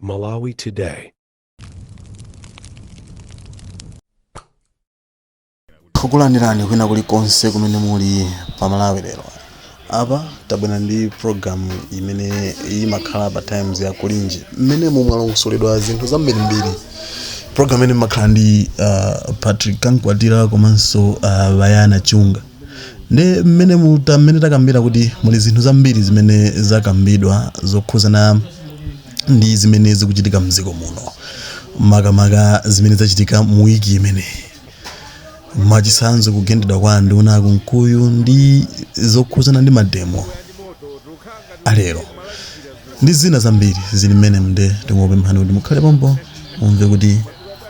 Malawi Today. Kukulandirani kwina kulikonse kumene muli pa Malawi Lero. Apa tabwera ndi program imene imakhala pa Times ya Kulinji, mmene mwalongosoledwa zinthu zambirimbiri. Program imene imakhala ndi Patrick Kankwatira komanso Bayana Chunga. Ndi mmene muta mmene takambira kuti muli zinthu zambiri zimene zakambidwa zokhuzana ndi zimene zikuchitika mdziko muno, makamaka zimene zachitika mu wiki imeneyi, mwachitsanzo kugendedwa kwa anduna Kunkuyu ndi zokhuzana ndi mademo alero ndi zina zambiri zili mmene. Mnde tikupemphani kuti mukhale pompo mumve kuti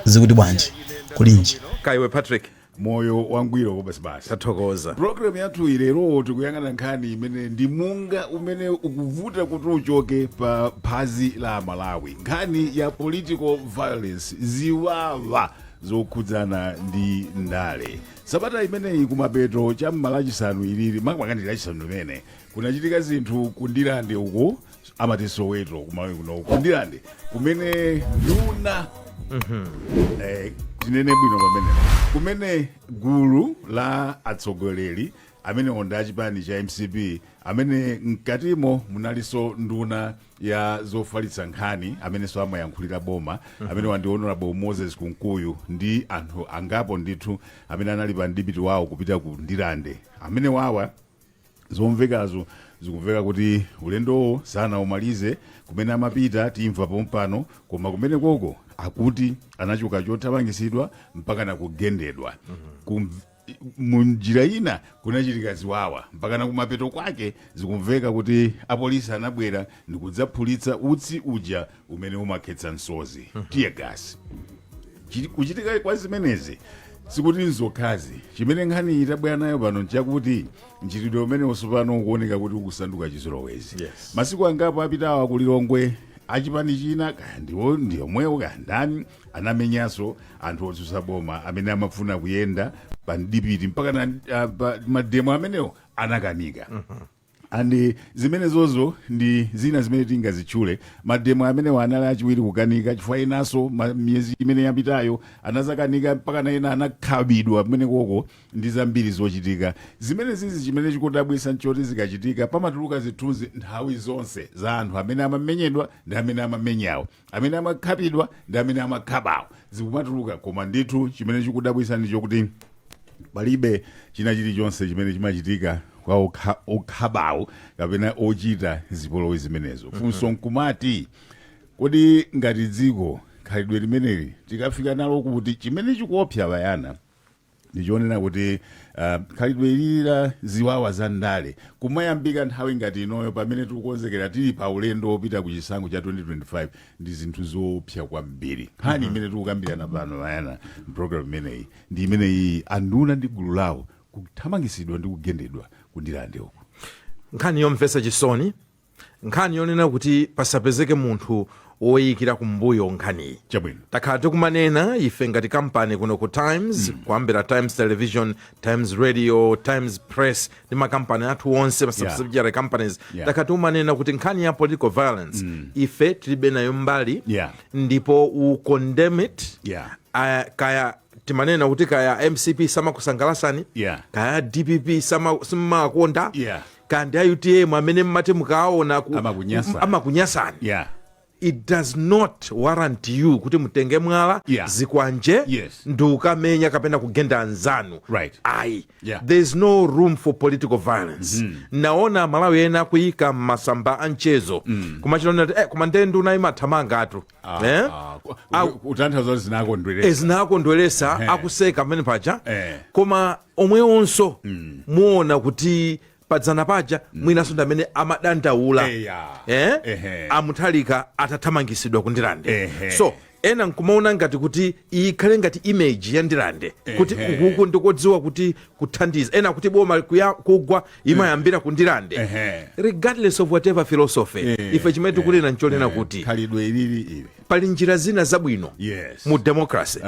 zikuti bwanji Kulinji. Kaiwe Patrick. Moyo wangwiro basi basi. Tathokoza. Program yathu ilero tikuyang'ana nkhani imene ndi munga umene ukuvuta kuti uchoke pa phazi la Malawi, nkhani ya political violence, ziwawa zokhudzana ndi ndale. Sabata imeneyi kumapeto cha mmalachisanu ilili, makamaka ndi Lachisanu limene kunachitika zinthu ku Ndirande uko, amati Soweto kuMalawi kuno, ku Ndirande kumene nduna, tinene bwino pamene kumene gulu la atsogoleri amene ndi achipani cha MCP, amene mkatimo munalinso nduna ya zofalitsa nkhani amenenso amayankhulira boma, amene ndi Honorable Moses Kunkuyu, ndi anthu angapo ndithu amene anali pa mdipiti wawo kupita ku Ndirande. Amene wawa zomvekazo zikumveka kuti ulendowo sanaumalize. Kumene amapita timva pompano, koma kumene koko akuti anachoka chothamangisidwa mpaka na kugendedwa. Munjira ina kunachitika ziwawa mpaka na kumapeto kwake zikumveka kuti apolisi anabwera ndikudzaphulitsa utsi uja umene umakhetsa msozi, tear gas. Kuchitika kwa zimenezi sikuti nzokhazi. Chimene nkhani itabwera nayo pano nchakuti mchitidwe umene usopano ukuoneka kuti ukusanduka chizolowezi. Masiku angapo apitawa ku Lilongwe achipani china, kaya ndiwo ndiyomwewo kaya ndani, anamenyanso anthu otsutsa boma amene amafuna kuyenda pa mdipiti mpaka na pa mademo amenewo anakanika. And zimenezozo ndi zina zimene tingazitchule. Mademo amenewo anali achiwiri kukanika, chifukwa enanso miyezi imene yapitayo anazakanika mpaka na ena anakhabidwa pamene koko ndi zambiri zochitika zimene zizi. Chimene chikudabwitsa nchoti zikachitika pamatuluka zithunzi nthawi zonse za anthu amene amamenyedwa ndi amene amamenyawo, amene amakhapidwa ndi amene amakhabawo, zikumatuluka. Koma ndithu chimene chikudabwitsa ndi chokuti palibe china chilichonse chimene chimachitika kwa okhabawo kapena ochita zipolowe zimenezo. Funso nkumati, kodi ngati dziko khalidwe limeneli tikafika nalo kuti? Chimene chikuopsa, Bayana, ndichionera kuti khalidwe ilili la ziwawa za ndale kumayambika nthawi ngati inoyo pamene tikukonzekera, tili pa ulendo wopita ku chisankho cha 2025, ndi zinthu zoopsa kwambiri. Nkhani imene tikukambirana pano, Bayana, program imeneyi ndi imeneyi, anduna ndi gulu lawo kuthamangisidwa ndi kugendedwa ku Ndirande uku. Nkhani yomvetsa chisoni, nkhani yonena kuti pasapezeke munthu woyikira kumbuyo nkhaniyi. Takhala tikumanena ife ngati kampani kuno ku Times, kuyambira Times Television, Times Radio, Times Press ndi makampani athu onse, ma subsidiary companies, takhala tikumanena kuti nkhani ya political violence ife tilibe nayo mbali ndipo we condemn it. Kaya timanena kuti kaya MCP samakusangalasani, kaya DPP simmakonda, kaya ndi a UTM amene mmati mukaona Amakunyasani. Amakunyasani, it does not warrant you kuti mutenge mwala, zikwanje ndi ukamenya kapena kugenda anzanu. Ayi. There is no room for political violence. Naona Malawi ena akuyika masamba a mchezo kumachita kuti koma nde nduna imathamangatu, eh? Kutanthauza kuti zinakondweresa. Zinakondweresa. Akuseka pamene paja. Koma omwewonso muona kuti padzana paja mwinanso ndi amene amadandaula eh? A Mutharika atathamangisidwa ku Ndirande. So ena nkumaona ngati kuti ikhale ngati image ya Ndirande kuti ukuku ndikodziwa kuti kuthandiza ena kuti boma kugwa imayambira ku Ndirande. Regardless of whatever philosophy, ife chimene tikunena nchonena kuti khalidwe ilili ili pali njira zina zabwino mu democracy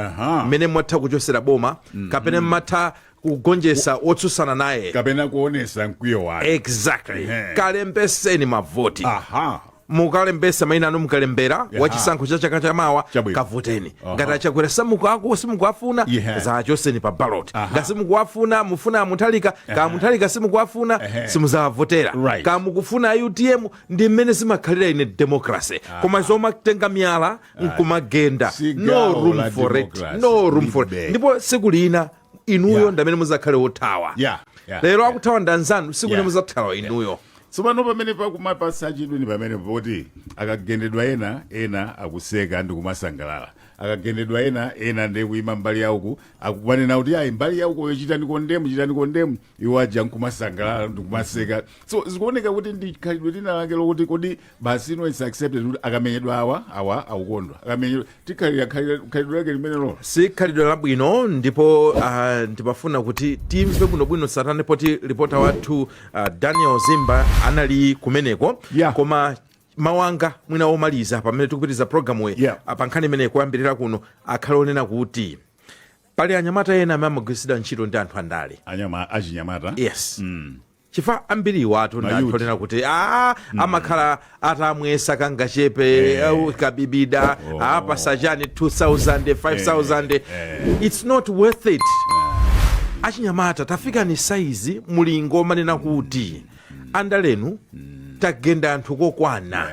mmene mwatha kuchosera boma kapena mmatha kugonjesa wotsutsana naye kapena kuonesa mkwiyo wake. Exactly. Kalembeseni mavoti. Mukalembesa mayina anu, mukalembera wachisankho cha chaka chamawa. Chabwino. Kavoteni. Ngati achakwera simukuafuna, zachoseni pa ballot. Ngati simukuafuna, mufuna amuthalika, ka amuthalika simukuafuna, simuzawavotera. Ka mukufuna a UTM, ndi mmene zimakhalira ine democracy. Koma zomatenga miyala nkumagenda, Si no gawo room la for it. democracy. No room for it. Libe. Ndipo siku lina inuyo ndamene muzakhale wothawa. Lero akuthawa ndi anzanu, siku lina muzathawa inuyo. Tsopano pamene pakumapasa chidwi ni pamene poti akagendedwa ena, ena akuseka ndi kumasangalala. Akagendedwa ena, ena ndi kuima mbali yauku akumanena kuti ayi, mbali yauku chitani condemn, chitani condemn. Iwo aja nkumasangalala ndi kumaseka. So zikuoneka kuti ndi khalidwe lina lake lokuti kodi basi ino is accepted kuti akamenyedwa awa, awa akukondwa, akamenyedwa tikhalira khalidwe lake limene lolo. Si khalidwe labwino. Ndipo ndimafuna kuti timve bwinobwino satane poti ripota wathu Daniel Zimba anali kumeneko. Koma mawanga mwina omaliza pamene tikupitiriza programu pa nkhani imeneyi kuyambirira kuno akhale onena kuti pali anyamata ena amene amagwiritsidwa ntchito ndi anthu andale. Anyama achinyamata. Yes, chifukwa ambiri watu ndi anthu Mayouth. onena kuti amakhala atamwesa kangachepe, kabibida, apasachani 2000, 5000. It's not worth it. Achinyamata, tafika ni saizi mulingo manena kuti andalenu tagenda anthu kokwana.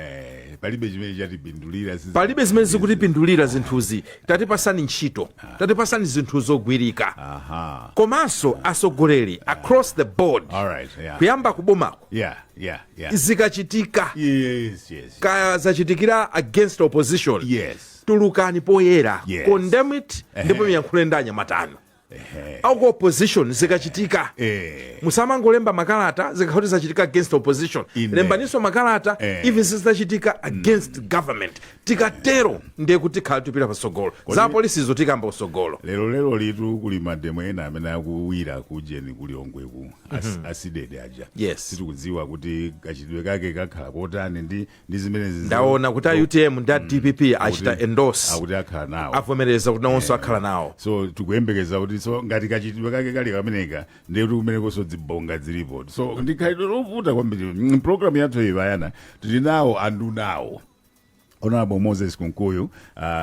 Palibe chimene chatipindulira. Palibe zimene zikutipindulira zinthuzi. Tatipasani ntchito, tatipasani zinthu zogwirika. Komanso asogoleri across the board, All right, yeah. kuyamba kubomako, zikachitika, kaya zachitikira against opposition, tulukani poyera, condemn it, ndipo miyankhule ndi anyamatano aku opposition. Zikachitika, musamangolemba makalata zikakhala zachitika against opposition. Ine. Lembaninso makalata even zizachitika against government. Tikatero ndiye kuti tikhala tipita patsogolo. Za polisizo tikamba utsogolo. Lero lero litu kuli mademo ena amene akuwira kujeni kulilongweku, asidede aja. Sitikudziwa kuti kachitidwe kake kakhala kotani ndi zimenezi. Ndaona kuti a UTM ndi a DPP achita endorse. Akuti akhala nawo. Avomereza kuti nawonso akhala nawo. So tikuyembekeza kuti so ngati kachitidwe kake kali kameneka, ndiye kuti kumenekonso dzibonga zilipo. So ndi khalidwe lovuta kwambiri. Program yathu iyi bayana tili nawo andunawo, Honorable Moses Kunkuyu,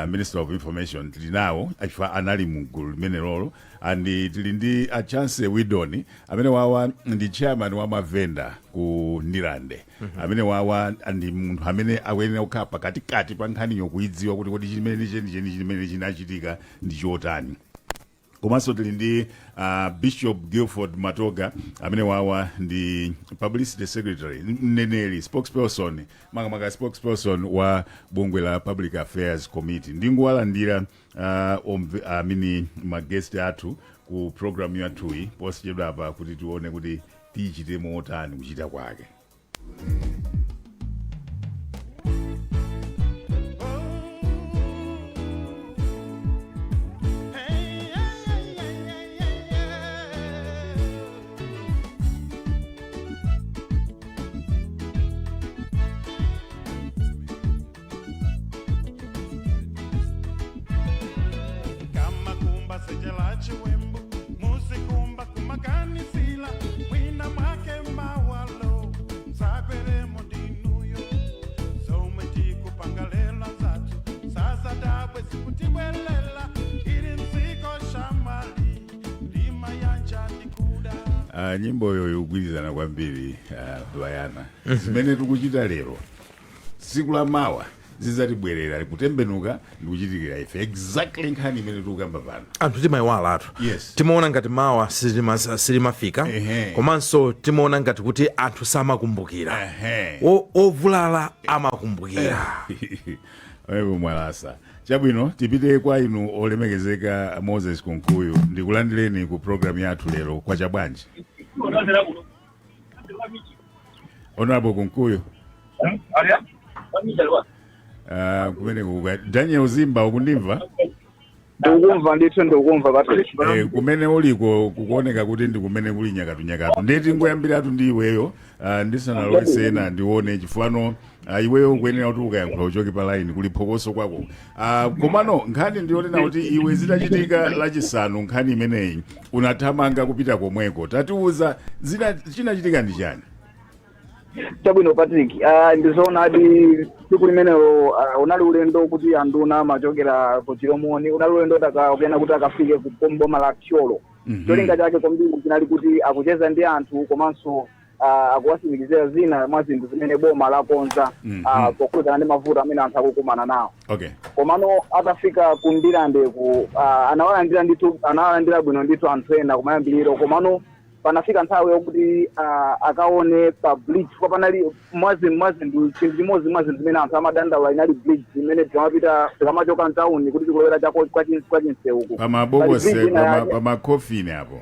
Minister of Information, tili nawo achifa anali mu gulu limene lolo, and tili ndi a Chance Widoni amene wawa ndi chairman wa mavenda ku Ndirande, amene wawa ndi munthu amene akuyenera kukhala pakatikati pa nkhaniyo kuidziwa kuti kodi chimene chenicheni chimene chinachitika ndi chotani. Komanso tili ndi Bishop Guilford Matoga amene wawa ndi publicity secretary, mneneri, spokesperson, makamaka spokesperson wa bungwe la Public Affairs Committee. Ndingowalandira amini maguest athu ku program yathuyi posachedwa apa kuti tione kuti tichite motani kuchita kwake. Kama kumba sejela chiwembu muzikumba kumakanisila mwina mwake mawalo msagweremo ndinuyo zomwe tikupangalela zathu sasa dabwe sikutibwelela ili msiko shamali lima yanja ndikuda. Nyimboyo ikugwirizana kwambiri, bayana, zimene tikuchita lero, tsiku la mawa zidzatibwerera kutembenuka ndikuchitikira ife, exactly nkhani imene tikukamba pano. Anthu timayiwala athu. Timaona ngati mawa silimafika. Komanso timaona ngati kuti anthu samakumbukira. Ovulala amakumbukira. Oyepo mwalasa. Chabwino, tipite kwa inu olemekezeka Moses Kunkuyu. Ndikulandireni ku program yathu lero. Kwa chabwanji, Honorable Kunkuyu? Kumene kuka Daniel Zimba, ukundimva? Ndikukumva ndithu, ndikukumva Patrick. Kumene uliko kukuoneka kuti ndi kumene kuli nyakatu nyakatu. Ndiye tingoyambiratu ndi iweyo, ndisanalowese ena, ndione chifano iweyo ukuyenera kuti ukayankhula uchoke pa line, kuli phokoso kwako. Komano nkhani ndiyonena kuti iwe zitachitika Lachisanu nkhani imeneyi unathamanga kupita komweko. Tatiuza, chinachitika ndi chani? Chabwino Patrick, ndizoonadi, tsiku limenelo unali ulendo kuti anduna amachokera ku Chilomoni, unali ulendo takapena kuti akafike ku boma la Thyolo. Cholinga chake kwambiri chinali kuti akucheza ndi anthu komanso akuwatsimikizira zina mwa zinthu zimene boma lakonza pokhudzana ndi mavuto amene anthu akukumana nawo. Komano atafika ku Ndirande anawalandira ndithu, anawalandira bwino ndithu anthu ena kumayambiriro. Komano panafika nthawi yokuti akaone pa bridge, kwa panali mwazinthu, chinthu chimodzi mwa zinthu zimene anthu amadandaula inali bridge imene tikamapita, tikamachoka mtawuni kuti tikulowera chako kwa Chinsewuku. Pamabokose. Pali bridge ina yake. Pamakofini apo.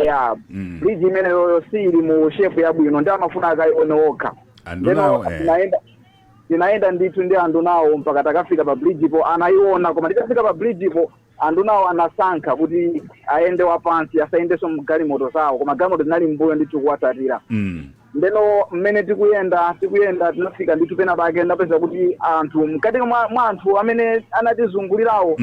Ya. Bridge imeneyoyo sili mu shape yabwino, ndi amafuna akaione okha. Andunawo, Ndeno eh. Tinaenda ndithu ndi andunawo mpaka takafika pa bridge po, anayiona. Koma titafika pa bridge po, andunawo anasankha kuti ayende wapansi, asayendenso mgalimoto zawo, koma galimoto zinali mbuyo ndithu kuwatsatira. Ndeno mmene tikuyenda tikuyenda, tinafika ndithu pena pake, ndapeza kuti anthu mkati mwa anthu amene anatizungulirawo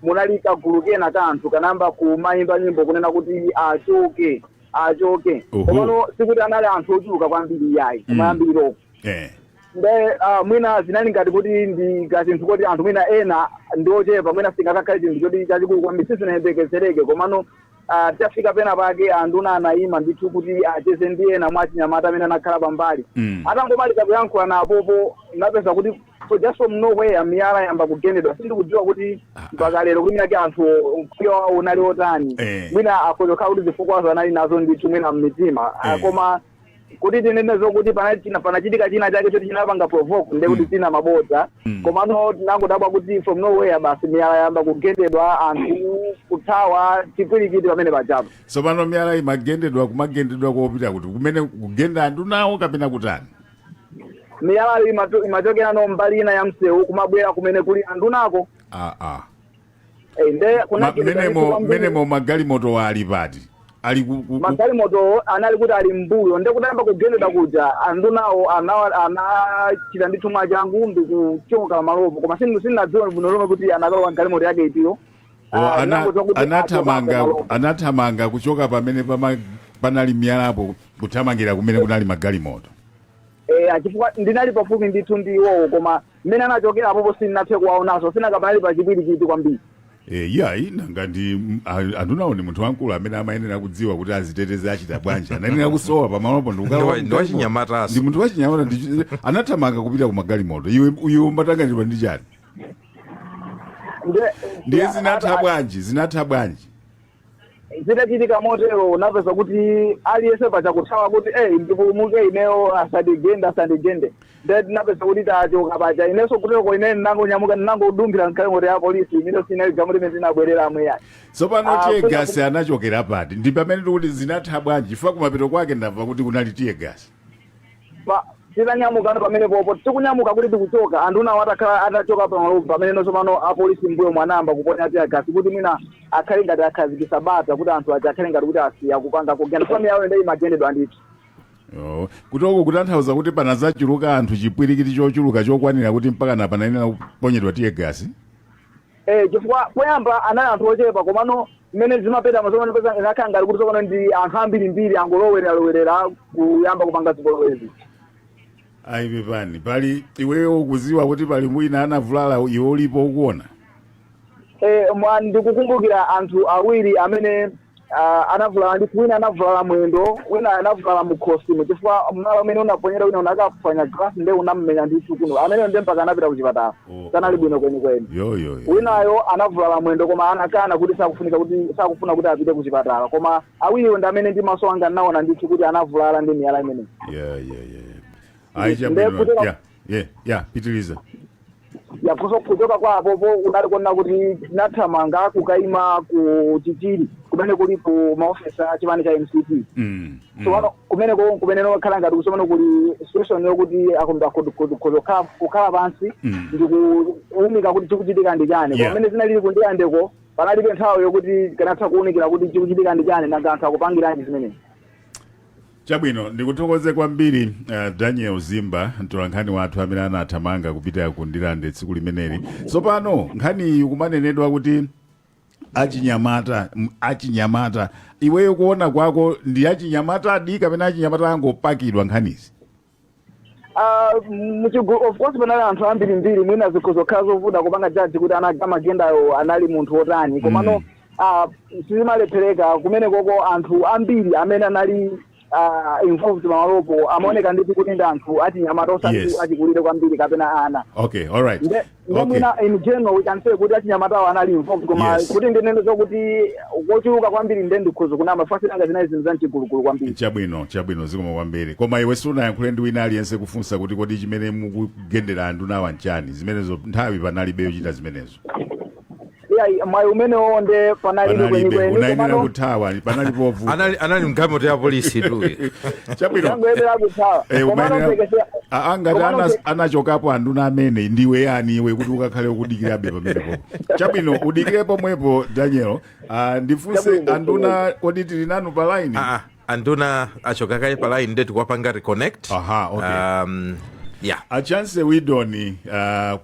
munali kagulu kena ka anthu kanamba kumayimba nyimbo kunena kuti achoke, achoke. Komano sikuti anali anthu ochuluka kwambiri yayi kumayambiriro. Nde mwina zinali ngati kuti ndi kachinthu kuti anthu mwina ena ndi ochepa, mwina singakakhale chinthu choti chachikulu kwambiri, sizinayembekezereke. Komano titafika pena pake, anduna anayima ndithu kuti acheze ndi ena mwa achinyamata amene anakhala pambali. Atangomaliza kuyankhula napopo, napeza kuti so just from nowhere miyala yamba kugendedwa. Sindikudziwa kuti mpaka lero kuti mwinake anthu mkwiyo wawo unali otani. Mwina akhoza kuti zifukwazo anali nazo ndithu mwina mmitima. Koma kuti tinene zokuti panachitika china chake choti chinapanga provoke, ndiye kuti china mabodza. Komano tinangodabwa kuti from nowhere basi miyala yamba kugendedwa, anthu kuthawa, chipwirikiti pamene pajapo. Tsopano miyala imagendedwa, kumagendedwa kopita kuti? Kumene kugenda andunawo kapena kutani? Miyalayo imachokera no mbali ina ya msewu kumabwera kumene kuli andunako. Ah, ah. Nde kunachitika ndithu kwambiri. Menemo magalimoto ali pati? Ali Magalimoto anali kuti ali mbuyo, nde kutayamba kugendedwa kuja, andunawo anachita ndithu mwachangu ndikuchoka malopo, koma sindinadziwe bwino lomwe kuti anakalowa galimoto yake itiyo. O, Ah, ndinangodziwa kuti anathamanga achoka pamalopo. Anathamanga kuchoka pamene panali miyalapo kuthamangira kumene kunali magalimoto. Eh, chifukwa ndinali pafupi ndithu ndi iwowo, koma mmene anachokera apopo sindinathe kuwaonanso, sinanga panali pachipwirikiti kwambiri. E, iyayi, nanga ndi andunawo ndi munthu wamkulu amene amayenera kudziwa kuti aziteteze achita bwanji. Anayenera kusowa pamalopo Ndi wachinyamataso. Ndi munthu wachinyamata, anathamanga kupita ku magalimoto. Iwe iwe umatanganidwa ndi chani? Ndiye zinatha bwanji? Zinatha bwanji? Zitachitika motero, unapeza kuti aliyense pacha kuthawa kuti ndipulumuke ineyo, asandigende, asandigende. Nde tinapeza kuti tachoka pacha, inenso kuteko ine ndinangonyamuka, ndinangodumbira mgalimoto ya polisi imene sinali galimoto imene tinabwereramo yayi. Tsopano Ah, tear gas anachokera pati? Ndi pamene tikuti zinatha bwanji, chifukwa kumapeto kwake ndamva kuti kunali tear gas. Titanyamukano pamene popo, tikunyamuka kuti tikuchoka, anthu nawo atakhala atachoka pamalopo, pamene nonso pano apolisi mbuyo mwanamba kuponya tear gas kuti mwina akhale ngati akhazikisa bata, kuti anthu aja akhale ngati kuti asiya kupanga kugenda, chifukwa miyala ndiye imagendedwa ndithu. Oh, kutoko kutanthauza kuti panazachuluka anthu, chipwirikiti chochuluka chokwanira kuti mpaka na panayenera kuponyedwa tear gas? Eh, chifukwa poyamba anali anthu ochepa, komano mmene zimapeta mazomano peza inakhala ngati kuti tsopano ndi anthu ambirimbiri angolowerera lowerera kuyamba kupanga zipolowezi. Ayi, pepani, pali iweyo ukuziwa kuti pali mwina anavulala, iwe ulipo ukuona? Eh, ndikukumbukira anthu awiri amene anavulala ndithu. Wina anavulala mwendo, wina anavulala mukhosi, chifukwa mwala umene unaponyera wina unakaphwanya glass, nde unammenya ndithu kuno. Amene nde mpaka anapita kuchipatala. Sanali bwino kwenikweni. Yo yo yo. Winayo anavulala mwendo, koma anakana kuti sakufunika, kuti sakufuna kuti apite kuchipatala. Koma awiriwo ndi amene ndi maso anga ndinaona ndithu kuti anavulala ndi miyala imeneyi. Yeah. Ayi, chabwino. Yeah, pitiliza. Ya, kuchoka kwa apopo unali kuona kuti tinathamanga kukaima ku Chichiri kumene kuli ku maofesi a chipani cha MCP. Tsopano kumeneko kumene nokhala ngati kutsopano kuli situation yokuti kukhala pansi ndi kuwunika kuti chikuchitika ndi chani. Pamene zinalili ku Ndirandeko, panalibe nthawi yokuti kanatha kuwunikira kuti chikuchitika ndi chani, nanga anthu akupangiranji zimenezi. Chabwino, ndikuthokoze kwambiri Daniel Zimba, mtolankhani wathu amene anathamanga kupita ku Ndirande tsiku limeneli. Tsopano nkhani iyi kumanenedwa kuti achinyamata, achinyamata, iweyo kuona kwako ndi achinyamata adi kapena achinyamata angopakidwa nkhanizi? Muchigulu of course panali anthu ambirimbiri, mwina zikhoza kukhala zovuta kupanga judge kuti amagendayo anali munthu wotani, komano sizimalephereka kumene koko anthu ambiri amene anali involved pamalopo amaoneka ndithu kuti ndi anthu achinyamata, osati achikulire kwambiri kapena ana. Okay, all right. Nde mwina in general we can say kuti achinyamatawo anali involved, koma kuti ndinene zokuti kochuluka kwambiri, nde ndikhoza kunama, fasilanga zinali zinthu za mchigulugulu kwambiri. Chabwino, zikomo kwambiri. Koma iwe sunayankhule ndi wina aliyense kufunsa kuti kodi chimene mukugendera andunawa nchani? Zimenezo nthawi panalibe yochita zimenezo? Iya, mwayi umenewo nde panalibe Panalibe. kwenikweni. Unayenera Komano kuthawa, panalipo ovuta. Anali mgalimoto ya polisi tu. Chabwino. Yangoyenera kuthawa. Eh, Komano ngati komano anachokapo anduna amene, ndiwe yani iwe kuti ukakhale ukudikirabe pamenepo? Chabwino, udikire pomwepo, Daniel. Ndifunse Chabwino. anduna, kodi tili nanu pa line? Ah, anduna achoka kale pa line, nde tikuwapanga reconnect. Aha, okay. Yeah. Achance Widoni,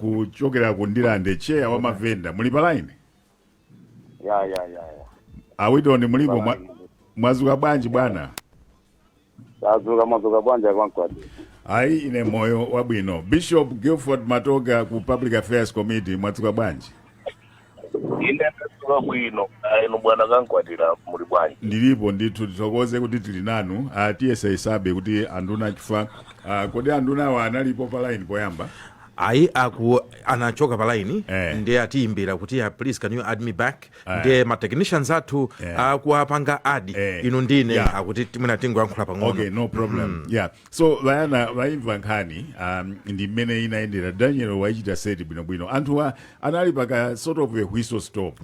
kuchokera ku Ndilande, chair wa mavenda, muli pa line? Ya. Awidoni, mulipo? Mwazuka bwanji, bwana? Tazuka. Mwazuka bwanji, akwankwati? Ayi, ine moyo wabwino. Bishop Guilford Matoga ku Public Affairs Committee, mwadzuka bwanji? Ine ndadzuka bwino. Inu bwana Kankwatira, muli bwanji? Ndilipo ndithu, tithokoze kuti tili nanu. Tiyese isabe kuti anduna chifukwa kodi andunawa analipo pa line poyamba? Ayi, aku anachoka pa line. Ndiye atiyimbira kuti, "Yeah, please can you add me back?" Ndiye ma technicians athu akuwapanga add. Inu ndine akuti mwina tingoyankhula pang'ono. Okay, no problem. Yeah, so vayana vaimva nkhani ndi mmene inayendera. Daniel waichita set bwinobwino. Anthuwa anali paka sort of a whistle stop.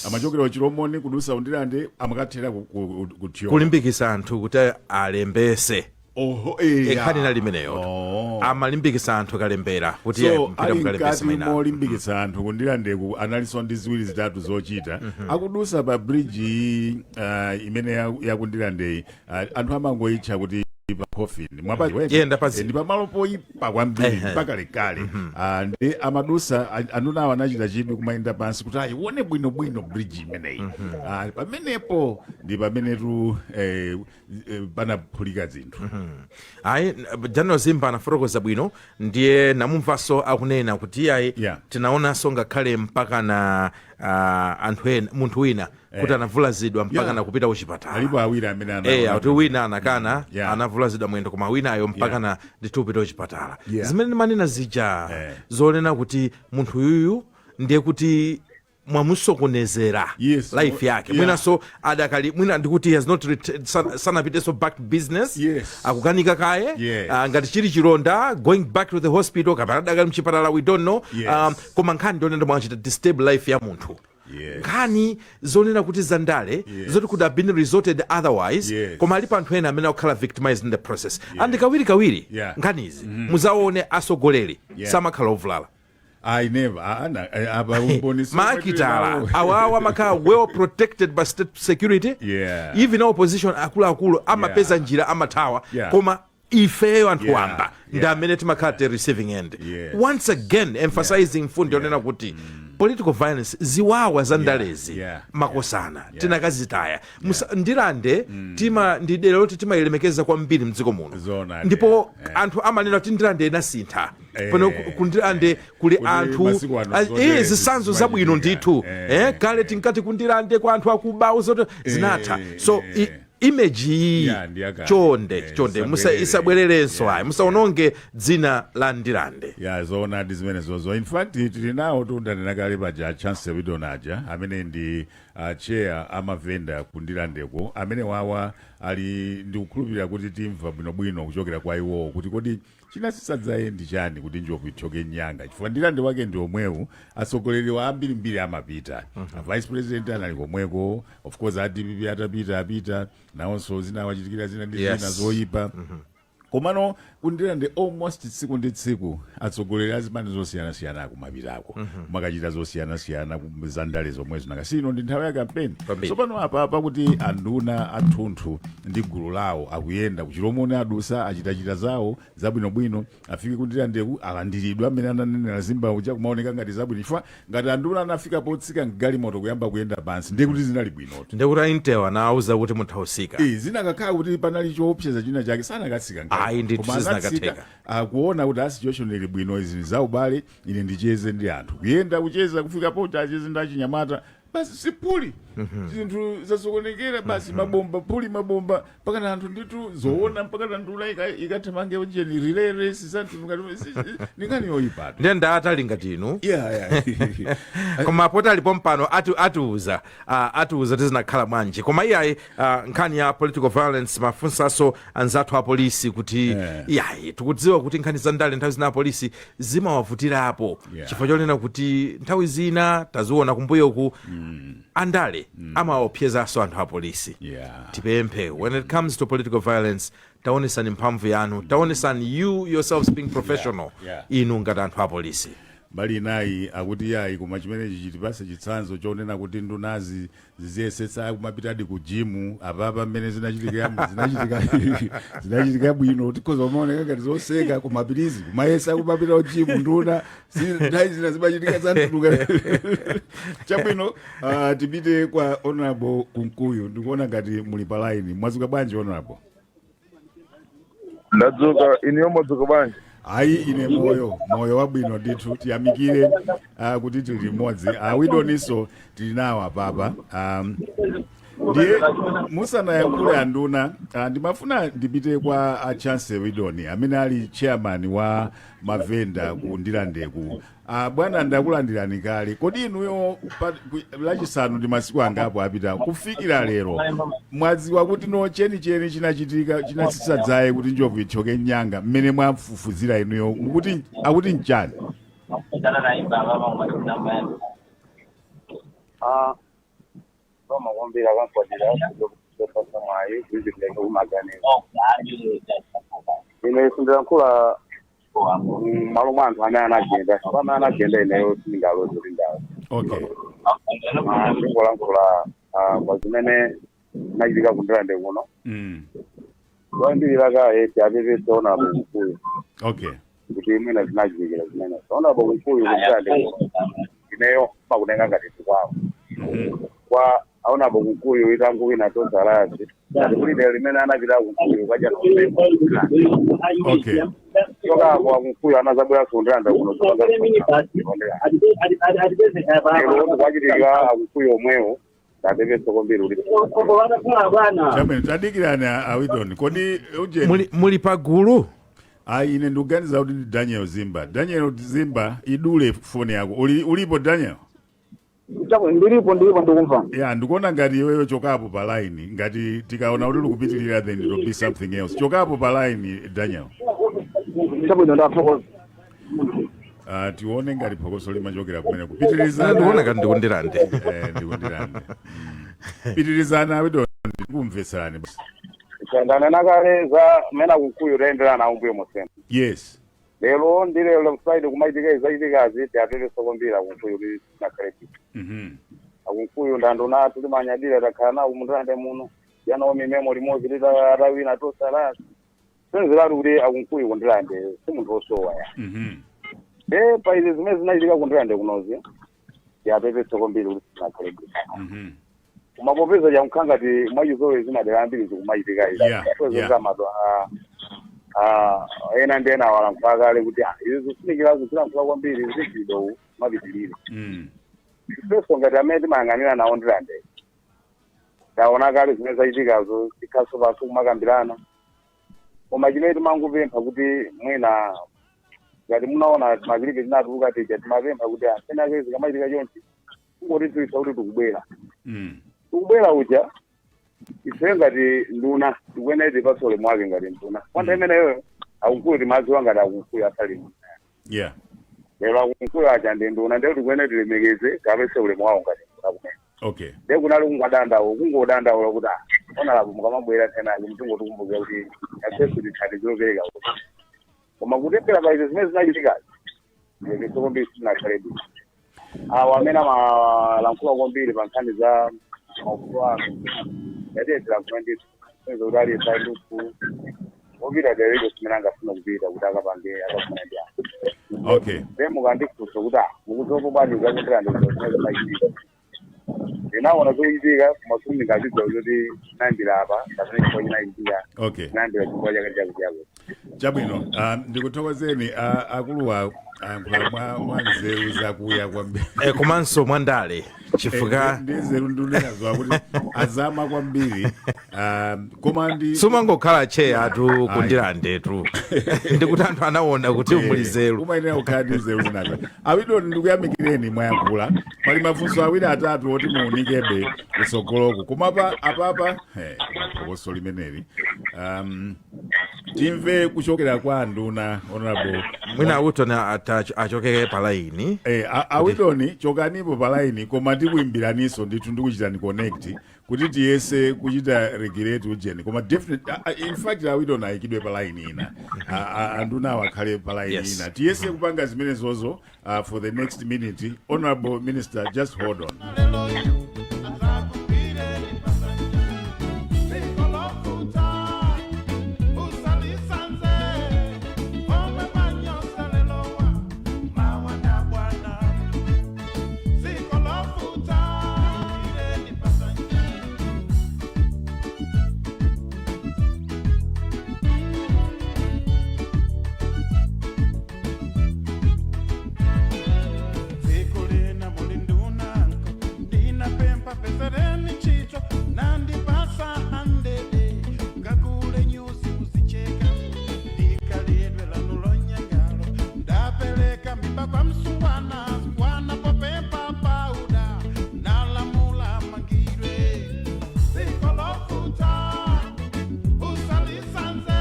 Amachokera kuChilomoni kudusa uNdilande, amakathera ku Thyolo. Kulimbikisa anthu kuti alembese. Oho. Nkhani inali imeneyo. Amalimbikisa anthu kalembera kuti So mpita ali mukalembese mkati mayina. molimbikitsa anthu kuNdilandeku, analinso ndi ziwiri zitatu zochita. Akudusa pa bridge iyi, imene yakuNdilandeyi, anthu amangoyitcha kuti pa coffin. Yeah, ndapazi. Ndi pamalo poyipa kwambiri mpaka lekale. Ndi amadusa andunawo anachita chidwi kumayenda pansi kuti ayione bwinobwino bridge imeneyi. Pamenepo ndi pamenetu panaphulika zinthu. Ayi, Daniel Zimba anafotokoza bwino. Ndiye namumvanso akunena kuti ayi, tinaonanso ngakhale mpaka na anthu ena, munthu wina kuti anavulazidwa mpaka na kupita kuchipatala. Alipo awiri amene Akuti wina anakana anavulazidwa mwendo, koma winayo mpaka na ndithu kupita kuchipatala. Zimene ndimanena zija zonena kuti munthu yuyu ndiye kuti mwamusokonezera life yake. Mwinanso adakali, mwina ndikuti he has not sanapitenso back to business. Akukanika kaye. Ngati chili chilonda, going back to the hospital kapena adakali mchipatala, we don't know. Koma nkhani ndionena mwachita disturb life ya munthu. Nkhani zonena kuti zandale zoti could have been resorted otherwise, koma alipo anthu ena amene akukhala victimized in the process. And kawiri kawiri nkhanizi muzaone asogoleri samakhala ovulala. I never. Apa umboni Maakitala awawa amakhala well protected by state security. Even opposition akuluakulu amapeza njira, amathawa. Koma ifeyo anthu wamba ndi amene timakhala the receiving end. Once again emphasizing mfundo yonena kuti political violence, ziwawa za ndalezi, makosana, tinakazitaya. Ndilande tima ndi dera loti timayilemekeza kwambiri mdziko muno. Zoonadi. Ndipo anthu amanena kuti Ndilande inasintha. Pano kuNdilande kuli Kuti anthu masiku ano zotere zitsanzo zabwino zimachitika. ndithu. Kale tinkati kuNdilande kwa anthu akuba, zoti zinatha. So image iyi Yeah, ndi yakale. chonde, chonde isabwerere. Isabwererenso. Ayi, musaononge dzina la Ndilande. Ya, zoonadi zimene zozo. In fact, tili nawo, tundanena kale paja, Chance Widonaja amene ndi chair amavenda kuNdilandeko, amene wawa ali ndikukhulupirira kuti timva bwinobwino kuchokera kwa iwowo kuti kodi chinasisadzaye ndi chani kuti njovu ithyoke nyanga, chifukwa Ndilande wake ndi omwewu, atsogoleri wa ambirimbiri amapita. A vice president anali komweko. Of course a DPP atapita, apita nawonso, zinawachitikira zina ndi zina zoyipa. Komano kuNdilande almost tsiku ndi tsiku atsogoleri azipani zosiyanasiyana akumapitako, makachita zosiyanasiyana zandale zomwe zinakasino ndi nthawi ya kampeni. Tsopano apa pakuti anduna athunthu ndi gulu lawo akuyenda kuChilomoni, adusa, achitachita zawo zabwinobwino, afike kuNdilandeku, alandiridwa amene ananenera Zimba uja, kumaoneka ngati zabwino, chifukwa ngati anduna anafika potsika mgalimoto kuyamba kuyenda pansi, ndiye kuti zinali bwinotu. Ndekuti aintewa anawauza kuti muthausika. Eh, zinakakhala kuti panali choopseza china chake, sanakatsika Ayi. Ayi, ndithu Koma anatsika, sizinakatheka. akuona kuti a situation ili bwino, izi zaubale, ine ndicheze ndi anthu, kuyenda, kucheza, kufika poti acheze ndi achinyamata, basi sipuli zinthu zasokonekera, basi mabomba puli mabomba, mpaka anthu ndithu zoona, mpaka nduna ikathamange ujeni relay race zanthu ningani yoyipatu. Ndiye ndaatali ngati inu. Yeah. Koma poti alipo mpano atiuza tizinakhala bwanji. Koma iyayi, nkhani ya political violence, mafunsanso anzathu a polisi kuti iyayi, tikudziwa kuti nkhani za ndale nthawi zina apolisi zimawavutirapo, chifukwa chonena kuti nthawi zina taziona kumbuyoku andale amaopsezanso anthu apolisi. Tipemphe, when it comes to political violence, taonesani mphamvu yanu, taonesani you yourselves being professional, inu ngati anthu apolisi. Mbali inayi akuti yayi, koma chimenechi chitipase chitsanzo chonena kuti ndunazi ziziyesetsa kumapitadi ku gym. Apapa mmene zinachitikamo zinachitika bwino, tikhoza kumaoneka ngati zoseka, koma please kumayesa kumapita ku gym nduna. Nthawi zina zimachitika zantuluka. Chabwino, tipite kwa Honorable Kunkuyu. Ndikuona ngati muli pa line. Mwadzuka bwanji, Honorable? Ndadzuka, iniyo mwadzuka bwanji? Ayi, ine moyo, moyo wabwino ndithu. Tiyamikire kuti tili limodzi. Widoniso tili nawo apapa. Ndiye musanayankhule anduna, ndimafuna ndipite kwa a Chance Widoni amene ali chairman wa mavenda ku Ndirandeku. Bwana, ndakulandirani kale. Kodi inuyo Lachisanu ndi masiku angapo apita kufikira lero, mwadziwa kuti no chenicheni chinachitika chinatsitsa dzaye kuti njovu ithyoke nyanga, mmene mwafufuzira inuyo mukuti akuti nchani? Ah, koma kwambiri akankwatira zopasa mwayi kuizikuleka kumaganizo. Ine sindilankhula malo mwa anthu amene anagenda. Pamene anagenda, ineyo sindingaloze kuti ndawo. Ndingolankhula kwa zimene zinachitika kuNdirande kuno. Kuyambirira kaye, tiapepese Honorable Kunkuyu kuti mwina zinachitikira zimene Honorable Kunkuyu kuNdirande kuno, ineyo makutenga ngati tikwawo kwa Honorable Kunkuyu. Itanguwina Tonse Alliance, ngati kuti dera limene anapita Kunkuyu kaja. Chokapo akunkuyu anazabwera kuNdirande kuno. Lero kwachitika akunkuyu omwewo, ndapepesa kwambiri kuti Chabwino, tadikirani awidoni. Kodi uje Muli pagulu? Ayi, ine ndikuganiza kuti ndi Daniel Zimba. Daniel Zimba, idule foni yako. Ulipo Daniel? Chabwino, ndilipo, ndilipo, ndikumva. Ya, ndikuona ngati iweyo chokapo pa line, ngati tikaona kuti likupitirira then it will be something else. Chokapo pa line, Daniel. Chabwino, ndathokoza. Tione ngati phokoso limachokera kumene. Kupitirizana. Ndikuona ngati ndikuNdirande. Eh, ndikuNdirande. Pitirizana awidoni, ndikumvetserani basi. Ndanena kale za mmene akunkuyu tayendera nawo mbuyo mosena. Lero ndi lero Friday kumaitika izachitikazi, tiapepesa kwambiri akunkuyu kuti sinakhale bwino. Akunkuyu ndandona tilimanyadira, takhala nawo muNdirande muno yanawo mimemo limodzi lita atawina tosala senzeratu kuti akunkuyu kuNdirande si munthu wosowa ya. E pa izi zimene zinachitika kuNdirande kunozi, tiapepesa kwambiri kuti sinakhale bwino. Koma popeza chankha ngati mwachizolowezi zimadera ambiri zikumachitika izi, mato ena ndi ena awalankhula kale kuti izi zikufunikira kuzilankhula kwambiri, zigwido mapitirire. Ifenso ngati amene timayang'anira nawo Ndirande, taona kale zimene zachitikazo, tikhaso pasi kumakambirana. Koma chimene timangopempha kuti mwina ngati munaona ma clip tinatuluka tija, timapempha kuti asenake zikamachitika chonchi kungotidziwitsa kuti tikubwera. Tikubwera uja, ife ngati nduna tikuyenera tipatse ulemu wake ngati nduna. Kwa nthawi imeneyo akunkuyu timadziwa ngati akunkuyu asali. Lero akunkuyu aja ndi nduna, ndiye tikuyenera tilemekeze, kapese ulemu wawo ngati nduna kumene. Ndiye kunali kungodandaula, kungodandaula kuti Honorable mukamabwera thenake mtingotikumbukira kuti afeso tithandizo lopereka kuti. Koma kutengera pa izi zimene zinachitikazi, ndipepeso kwambiri, sinakhale bwino. Awo amene amalankhula kwambiri pa nkhani za maufulu anu, yatiyetilankhula ndithu kuti aliyense ali ndi ufulu wopita dera lililonse limene angafuna kupita kuti akapange akakumana ndi anthu. Then mukandifunsa kuti mukudziwapo bwanji zakuNdirande zimene zimachitika, ndinaona zochitika koma sindingazidziwa kuti zinayambira apa kapena chifukwa chinachitika, zinayambira chifukwa chake chake chake. Chabwino, ndikuthokozeni akuluwa ayankhula mwa nzeru zakuya kwambiri. Komanso mwandale chifukwa Ndi nzeru ndikunenazo kuti azama kwambiri, koma ndi sumangokhala cheya tu kundilandetu, ndikuti anthu anaona kuti muli nzeru. Umayenera kukhala ndi nzeru zinazo. Awidoni, ndikuyamikireni, mwayankhula. Pali mafunso awiri atatu oti muunikebe kutsogoloku, koma pa apapa koma phokoso limeneli, timve kuchokera kwa anduna, honorable. Mwina Awitoni achokere pa line. Awidoni, chokanipo pa line, koma ndikuimbiraninso ndithu, ndikuchitani connect kuti tiyese kuchita regulate ujeni. Koma definitely, in fact, Awidoni ayikidwe pa line ina, andunawo akhale pa line ina, tiyese kupanga zimenezozo for the next minute. Honorable Minister, just hold on. Lelo yu azakupire lipasanja sikolofuta usalisanze omwe manyosa lelowa mawanda bwana sikolofuta ire lipasanja. Tsiku lina mulindunanko ndinapempa pezereni chito nandipasa handede ngakule nyuzi kuzicheka ndikalidwe lanulonyangalo ndapeleka mimba kwa msungwana sungwana popempa pauda nalamula mangidwe sikolofuta usalisanze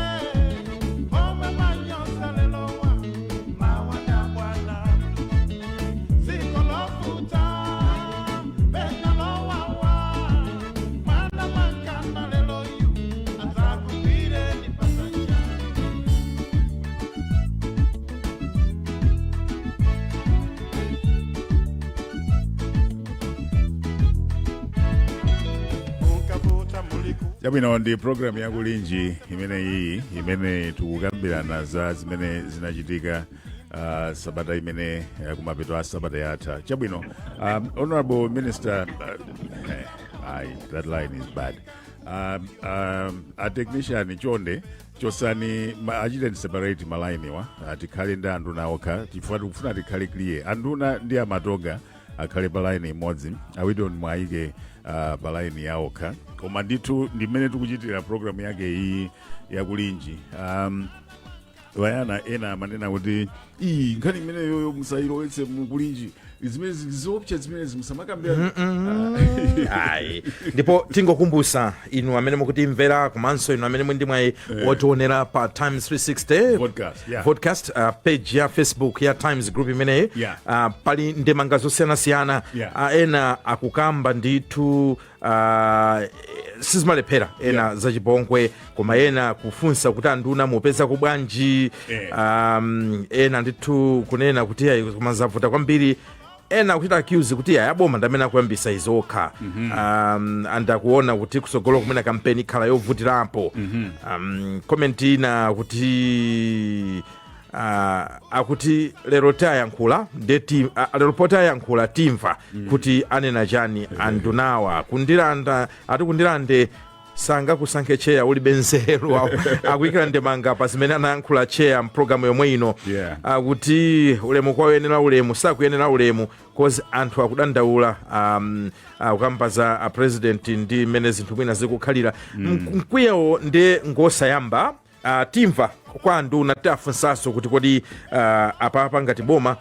omwe manyosa lelowa mawanda bwana sikolofuta benalowawa mwana makanda lelo yu azakupire lipasanja. Unkavuta muliku. Chabwino, ndi program yakulinji imene iyi imene tikukambirana za zimene zinachitika sabata imene kumapeto a sabata yatha. Chabwino, honorable Minister, that line is bad. A technician, chonde chosani achiteni separate ma line wa, tikhale ndi anduna okha chifukwa tikufuna tikhale clear. Anduna ndi amatoga akhale pa line imodzi, Awidon mwayike pa line yaokha. Koma ndithu ndi mmene tikuchitira program yake iyi yakulinji. Wayana ena amanena kuti iyi nkhani imeneyoyo musayilowetse mukulinji, zimene ziopsa zimenezi musamakambira. Ayi, ndipo tingokumbusa inu amene mukutimvera komanso inu amene muli ndi mwayi wotionera pa Times 360 Podcast, yeah. Podcast, page ya Facebook ya Times Group imeneyi, pali ndemanga zosiyanasiyana. Ena akukamba ndithu, sizimalephera ena zachipongwe, koma ena kufunsa kuti anduna mupeza kubwanji? Ena ndithu kunena kuti ayi, koma zavuta kwambiri. Ena akuchita accuse kuti ayi, aboma ndamene akuyambisa izokha, andakuona kuti kusogolo kumene kampeni ikhala yovutirapo. Comment ina kuti akuti lero tayankhula ndeti, lero poti ayankhula timva kuti anena chani andunawa. Kundilanda ati kundilande sangakusankhe cheya ulibe nzeru. Akuyikira ndemanga pa zimene anayankhula cheya mpulogalamu yomwe ino. Akuti ulemu kwayoyenera ulemu sakuyenera ulemu cause anthu akudandaula, akukamba za a president ndi mmene zinthu mwina zikukhalira. Mkwiyawo ndi ngosayamba. Timva kwa anduna, tafunsanso kuti kodi apapa ngati boma,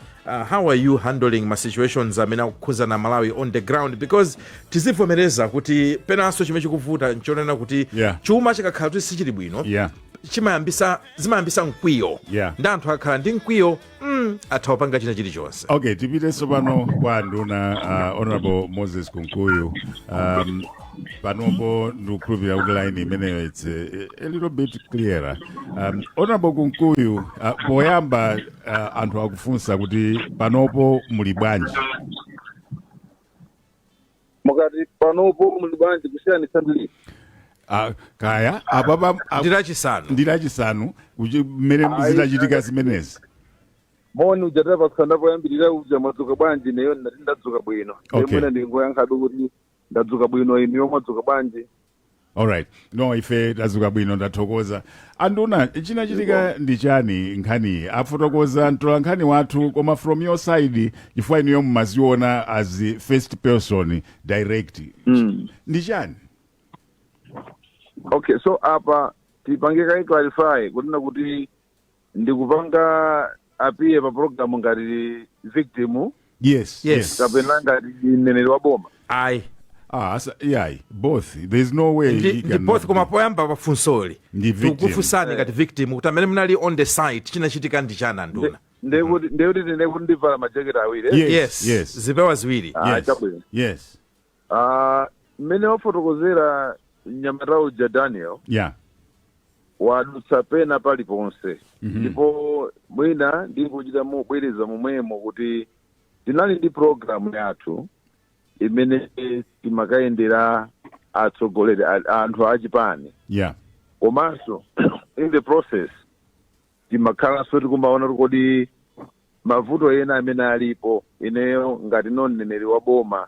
how are you handling ma situations amene akukhuzana Malawi on the ground? Because tizivomereza kuti penanso chimene chikuvuta nchonena kuti chuma chikakhala kuti sichili bwino, zimayambisa mkwiyo, ndi anthu akakhala ndi mkwiyo, atha kupanga china chilichonse. Okay, tipitenso pano kwa nduna, Honorable Moses Kunkuyu. Panopo ndikukhulupirira kuti line imeneyo it's a little bit clearer. Honorable Kunkuyu, poyamba, anthu akufunsa kuti panopo muli bwanji? Mukati panopo muli bwanji, kusiyanitsa ndili Kaya apapa Ndi Lachisanu. Ndi Lachisanu mmene Ayi, zitachitika zimenezi. Moni uja tapatsana poyambirira uja, "Mwadzuka bwanji?" Neyo ndati ndadzuka bwino. Mwina ndingoyankhabe kuti ndadzuka bwino. Inu yomwe mwadzuka bwanji? Alright, no, ife tazuka bwino, ndathokoza. Anduna, chinachitika ndi chani? Nkhani afotokoza mtola nkhani wathu, koma from your side, chifukwa inuyo mumaziona as first person direct, ndi chani? Okay, so apa tipange kai clarify kunena kuti ndikupanga appear pa program ngati victim Yes. Yes. kapena ngati mneneri wa boma? Ayi. Ah, yayi, both. There's no way he Ndi both, koma poyamba pafunsoli Ndi victim. tikukufunsani ngati victim kuti amene munali on the site, chinachitika ndi chani, anduna? Ndekuti ndekuti ndivala majaketi awiri, eh? Yes. Yes. Yes. Zipewa ziwiri. Ah, chabwino. Ah, mmene wafotokozera mnyamata uja Daniel, wadutsa pena paliponse, ndipo mwina ndikuchita mubwereza momwemo kuti tinali ndi program yathu imene timakayendera atsogoleri anthu achipani, komanso in the process timakhalanso tikumaona kuti kodi mavuto ena amene alipo, ineyo ngati no mneneri wa boma,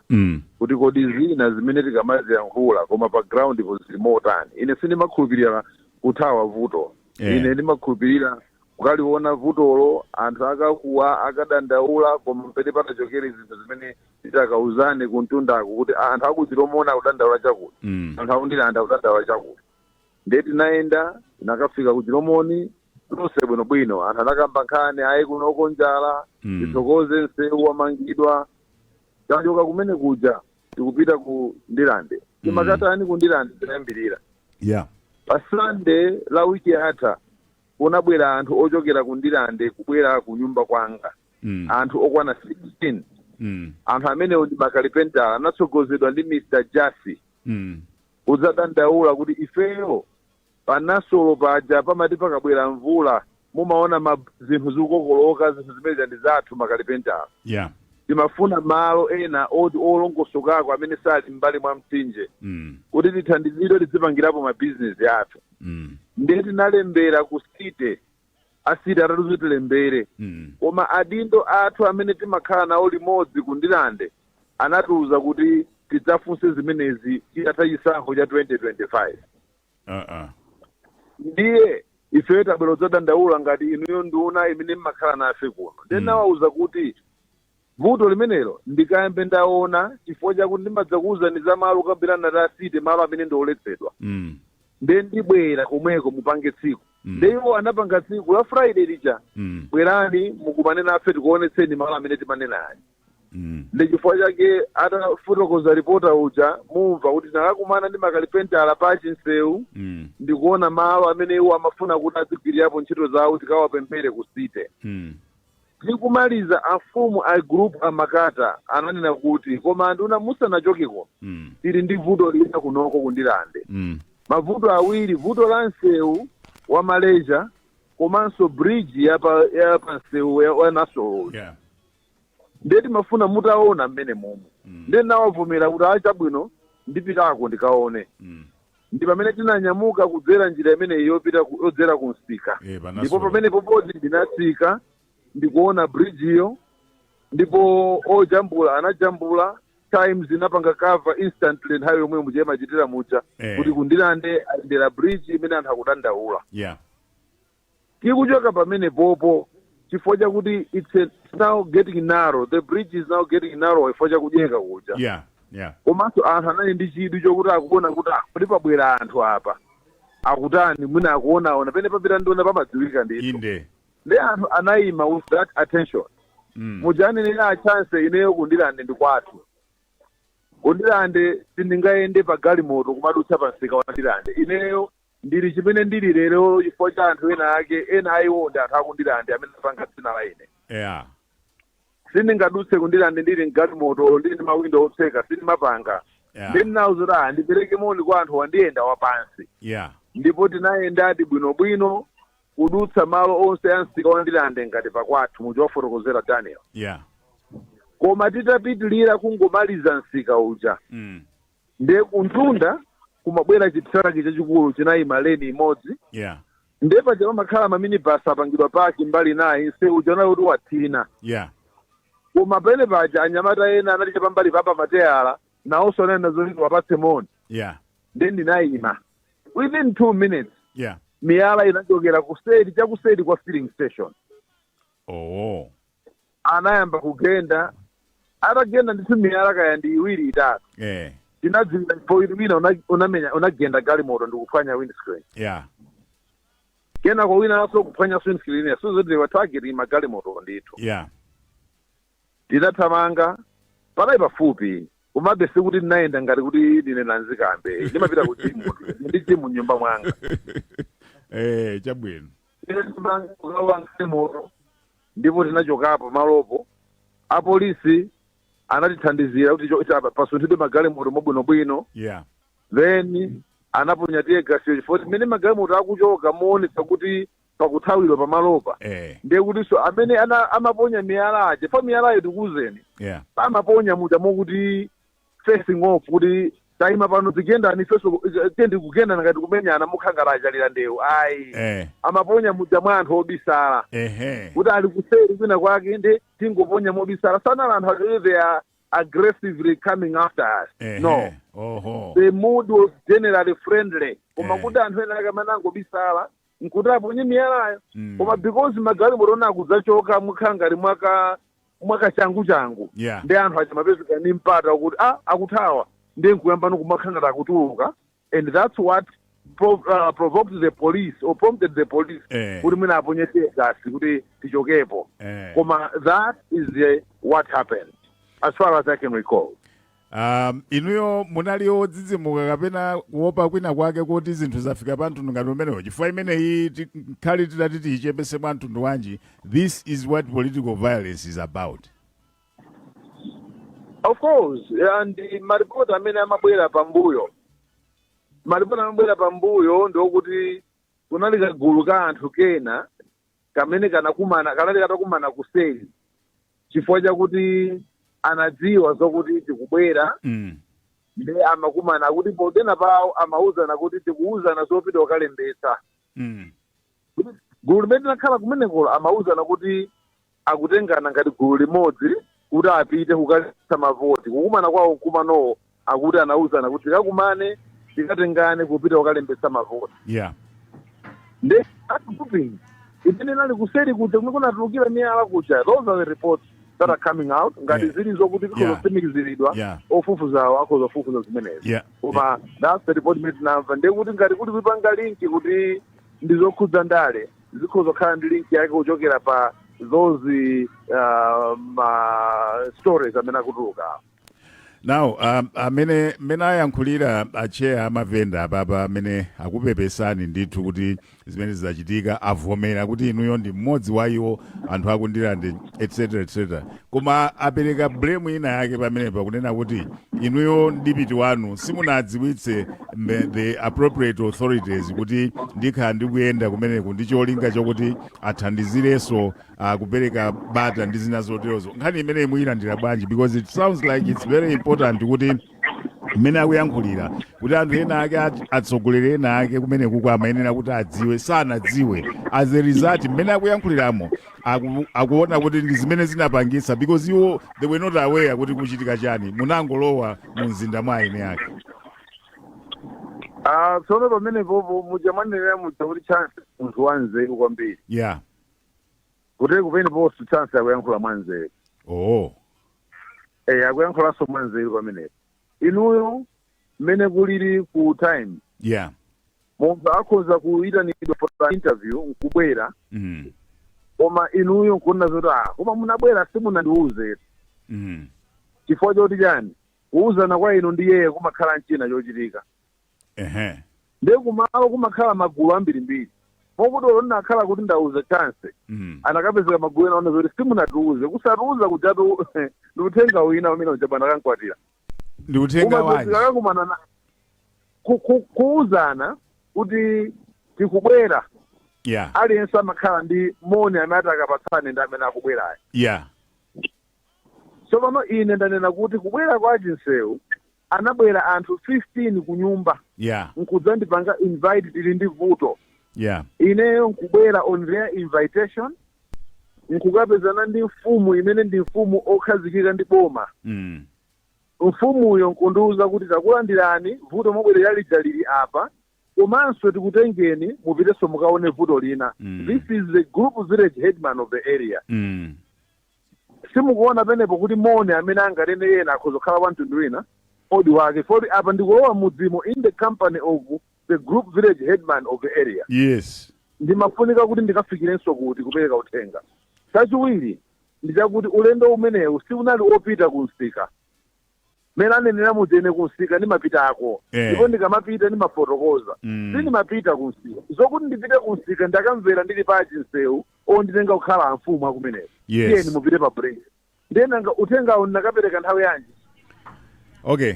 kuti kodi zina zimene tikamaziyankhula koma pa ground po zili motani. Ine sindimakhulupirira kuthawa vuto. Ine ndimakhulupirira kukaliona vutolo, anthu akakuwa, akadandaula, koma mpene patachokere zinthu zimene titakauzane kuntundako kuti anthu akuchilomona akudandaula chakuti, anthu akundilanda akudandaula chakuti. Ndiye tinayenda, tinakafika ku Chilomoni lonse bwinobwino, anthu anakamba nkhani, ayi, kunoko njala, tithokoze msewu wamangidwa. Tachoka kumene kuja, tikupita ku Ndilande. Timakatani ku Ndilande? Tinayambirira pa Sunday la wiki yatha, kunabwera anthu ochokera ku Ndilande kubwera ku nyumba kwanga, anthu okwana 16. Anthu amenewo ndi makalipentala, anatsogozedwa ndi Mr Jasi, kudzadandaula kuti ifeyo panasolo paja pamati pakabwera mvula mumaona zinthu zikukokoloka, zinthu zimene ndi zathu makalipentala. Timafuna malo ena oti olongosokako amene sali m'mbali mwa mtsinje kuti tithandizidwe tidzipangirapo mabizinesi athu. Ndiye tinalembera ku city, a city atatuzi tilembere, koma adindo athu amene timakhala nawo limodzi ku Ndilande anatiuza kuti tidzafunse zimenezi chitatha chisankho cha 2025. Ndiye ifeyo tabwera kudzadandaula ngati inuyo nduna imene mmakhala nafe kuno. Ndiye nawauza kuti vuto limenelo ndikayambe ndaona, chifukwa chakuti ndimadzakuwuzani za malo kukambirana ta city, malo amene ndioletsedwa. Ndiye ndibwera komweko, mupange tsiku. Ndiye iwo anapanga tsiku la Friday lija, bwerani mukumane nafe tikuonetseni malo amene timanenani. Ndi chifukwa chake atafotokoza reporter uja, mumva kuti tinakakumana ndi makalipentala pa chinsewu ndikuona malo amene iwo amafuna kuti azigwirirapo ntchito zawo, tikawapemphere ku city. Tikumaliza, afumu a group amakata ananena kuti, koma anduna, musanachokeko, tili ndi vuto lina kunoko kundilande, mavuto awiri: vuto la msewu wa Malaysia komanso bridge yapa msewu wa Nasolo. Ndiye timafuna mutaona mmene momwe. Ndiye nawavomera kuti achabwino, ndipitako ndikaone. Ndi pamene tinanyamuka kudzera njira imeneyi yopita yodzera ku msika. Panasolo. Ndipo pamene popoti ndinatsika ndikuona bridge iyo, ndipo ojambula anajambula, Times inapanga cover instantly nthawi yomwe muja imachitira muja kuti kundilande ayendera bridge imene anthu akudandaula. Tikuchoka pamene popo, chifukwa chakuti it's now getting narrow, the bridge is now getting narrow chifukwa chakudyeka kuja, komanso anthu anali ndi chidwi chokuti akuona kuti ah, kuti pabwera anthu apa akutani, mwina akuonaona pene papita nduna pamadziwika ndithu. Ndi anthu anayima with that attention. Mujanenera a Chance, ineyo kundilande ndi kwathu. Kundilande sindingayende pa galimoto kumadutsa pa msika wa Ndilande. Ineyo ndili chimene ndili lero chifukwa cha anthu ena ake, ena ayiwo ndi anthu akundilande amene apanga dzina la ine. Sindingadutse kundilande ndili mgalimoto, ndili ndi mawindo otseka, sindimapanga. Ndinawuza kuti ah, ndipereke moni kwa anthu, wandiyenda wapansi. Ndipo tinayendadi bwinobwino kudutsa malo onse a msika wa Ndilande ngati pakwathu, muja wafotokozera Daniel. Koma titapitilira kungomaliza msika uja, ndiye kuntunda kumabwera chitruck chachikulu, chinayima lane imodzi. Ndiye paja pamakhala maminibus apangidwa park mbali nayi, msewu uja unali kuti wathina. Koma pene paja anyamata ena anali pambali papa mateyala, nawonso anali nazo kuti wapatse moni. Then ndinayima. Within 2 minutes, miyala inachokera kuseri, chakuseri kwa filling station. Anayamba kugenda. Atagenda ndithu miyala kaya ndi iwiri, itatu, tinadziwira point wina unamenya, unagenda galimoto ndikuphwanya windscreen. Kenako wina naso kuphwanya windscreen, so they were targeting magalimoto ndithu. Tinathamanga, panali pafupi, komabe sikuti ndinayenda ngati kuti ndine nanzikambe. Ndimapita ku gym, ndi gym mnyumba mwanga. Eh, chabwino. Tinathamanga kukawa galimoto ndipo tinachokapo malopo. Apolisi anatithandizira kuti pasunthidwe magalimoto mobwinobwino. Then anaponya tear gas chifukwa mmene magalimoto akuchoka moonetsa kuti pakuthawidwa pamalopa, ndiye kutinso amene amaponya miyala aja, pa miyalayo tikuwuzeni, amaponya muja mokuti facing off, kuti tayima pano, tigendani ifeso, tendi kugendana ngati kumenyana, mukhangala achalira ndewu, ayi. Amaponya muja mwa anthu obisala, kuti ali kuseri kwina kwake, ndi tingoponya mobisala. Sanali anthu akuti they are aggressively coming after us. No. The mood was generally friendly, koma kuti anthu ena akamene angobisala nkuti aponye miyalayo. Koma because magalimoto ona akudzachoka mukhala ngati mwaka mwakachangu changu, ndi anthu aja mapezeka ndi mpata kuti ah, akuthawa, ndi nkuyamba nokumakhala ngati akutuluka, and that's what provoked the police or prompted the police kuti mwina aponye tear gas kuti tichokepo. Koma that is what happened as far as I can recall. Inuyo munali odzidzimuka kapena kuopa kwina kwake kuti zinthu zafika pa mtundu ngati umenewo? Chifukwa imeneyi khali tidati tiyichepese mwa mtundu wanji, this is what political violence is about. Of course, and maripoti amene amabwera pambuyo, maripoti amabwera pambuyo ndiokuti kunali kagulu ka anthu kena kamene kanakumana, kanali katakumana kuseri chifukwa chakuti anadziwa zokuti tikubwera. Ndi amakumana kuti potena pawo amauzana kuti tikuuzana zopita kukalembetsa. Gulu limene linakhala kumenekolo amauzana kuti akutengana ngati gulu limodzi kuti apite kukalembetsa mavoti. Kukumana kwawo nkumanowo, akuti anauzana kuti tikakumane, tikatengane kupita kukalembetsa mavoti. Ndi grouping imene inali kuseri kuja kumene kunatulukira miyala kuja. Those are the reports that are coming out. Ngati zili zokuti zikhozotsimikiziridwa, ofufuzawo akhozofufuza zimenezi. Koma that's the report imene tinamva. Ndiye kuti ngati kuti kuipanga link kuti ndi zokhudza ndale, zikhozokhala ndi link yake kuchokera pa those ma stories amene akutuluka. Now amene mmene ayankhulira acheya amavenda apapa, amene akupepesani ndithu kuti zimene zizachitika, avomera kuti inuyo ndi mmodzi wa iwo, anthu akundirande, etc etc, koma apereka blame ina yake pamenepa kunena kuti inuyo ndipiti wanu simunadziwitse the appropriate authorities kuti ndikhala ndikuyenda kumeneku ndi cholinga chokuti athandizirenso kupereka bata ndi zina zoterozo. Nkhani imeneyi muyilandira bwanji? Because it sounds like it's very important kuti mmene akuyankhulira kuti anthu ena ake, atsogoleri ena ake kumeneku amayenera kuti adziwe, sanadziwe. As a result, mmene akuyankhuliramo akuona kuti ndi zimene zinapangitsa, because iwo they were not aware kuti kuchitika chani, munangolowa mu mzinda mwa eni ake. Ah, tsono pamenepopo muja mwanenera muja kuti Chance munthu wanzeru kwambiri. Kuti kupeneponso Chance akuyankhula mwanzeru. Eh, akuyankhulanso mwanzeru pamenepo. Inuyo mmene kulili ku Time, munthu akhoza kuyitanidwa for an interview nkubwera, koma inuyo nkunena zoti, "Ah, koma munabwera simunandiuze." Chifukwa choti chani? Kuuzana kwa inu ndi yeye kumakhala mchina chochitika. Ndiye kumalo kumakhala magulu ambirimbiri, mokuti olo ndinakhala kuti ndauza Chance, anakapezeka magulu ena ona zoti simunatiuze. Kusatiuza kujatu ndi uthenga wina umene uja, bwana Kankwatira. Ndi uthenga wanji? Akakumana na kuuzana kuti tikubwera, aliyense amakhala ndi moni amene akapatsane ndi amene akubwerayo. Tsopano ine ndanena kuti kubwera kwa Chinsewu, anabwera anthu 15 ku nyumba nkudzandipanga invite, tili ndi vuto. Ineyo nkubwera on their invitation, nkukapezana ndi mfumu imene ndi mfumu okhazikika ndi boma. Mfumuyo nkundiwuza kuti takulandirani, vuto mobwerera lija lili apa, komanso tikutengeni mupitenso mukaone vuto lina. This is the group village headman of the area. Simukuona penepo kuti mone amene anganene ena akhoza kukhala wa mtundu wina odi wake foti apa ndikulowa mudzimo in the company of the group village headman of the area. Ndimafunika kuti ndikafikirenso kuti kupereka uthenga. Chachiwiri ndichakuti ulendo umenewu siunali opita kumsika mene anenera mudzi. Kumsika ndimapitako ndipo ndikamapita ndimafotokoza. Sindimapita kumsika. Zokuti ndipite kumsika ndakamvera ndili pachi msewu onditenga kukhala amfumu akumeneko. Tiyeni mupite pa break. Ndiye nanga uthengawo ndinakapereka nthawi yanji? Okay,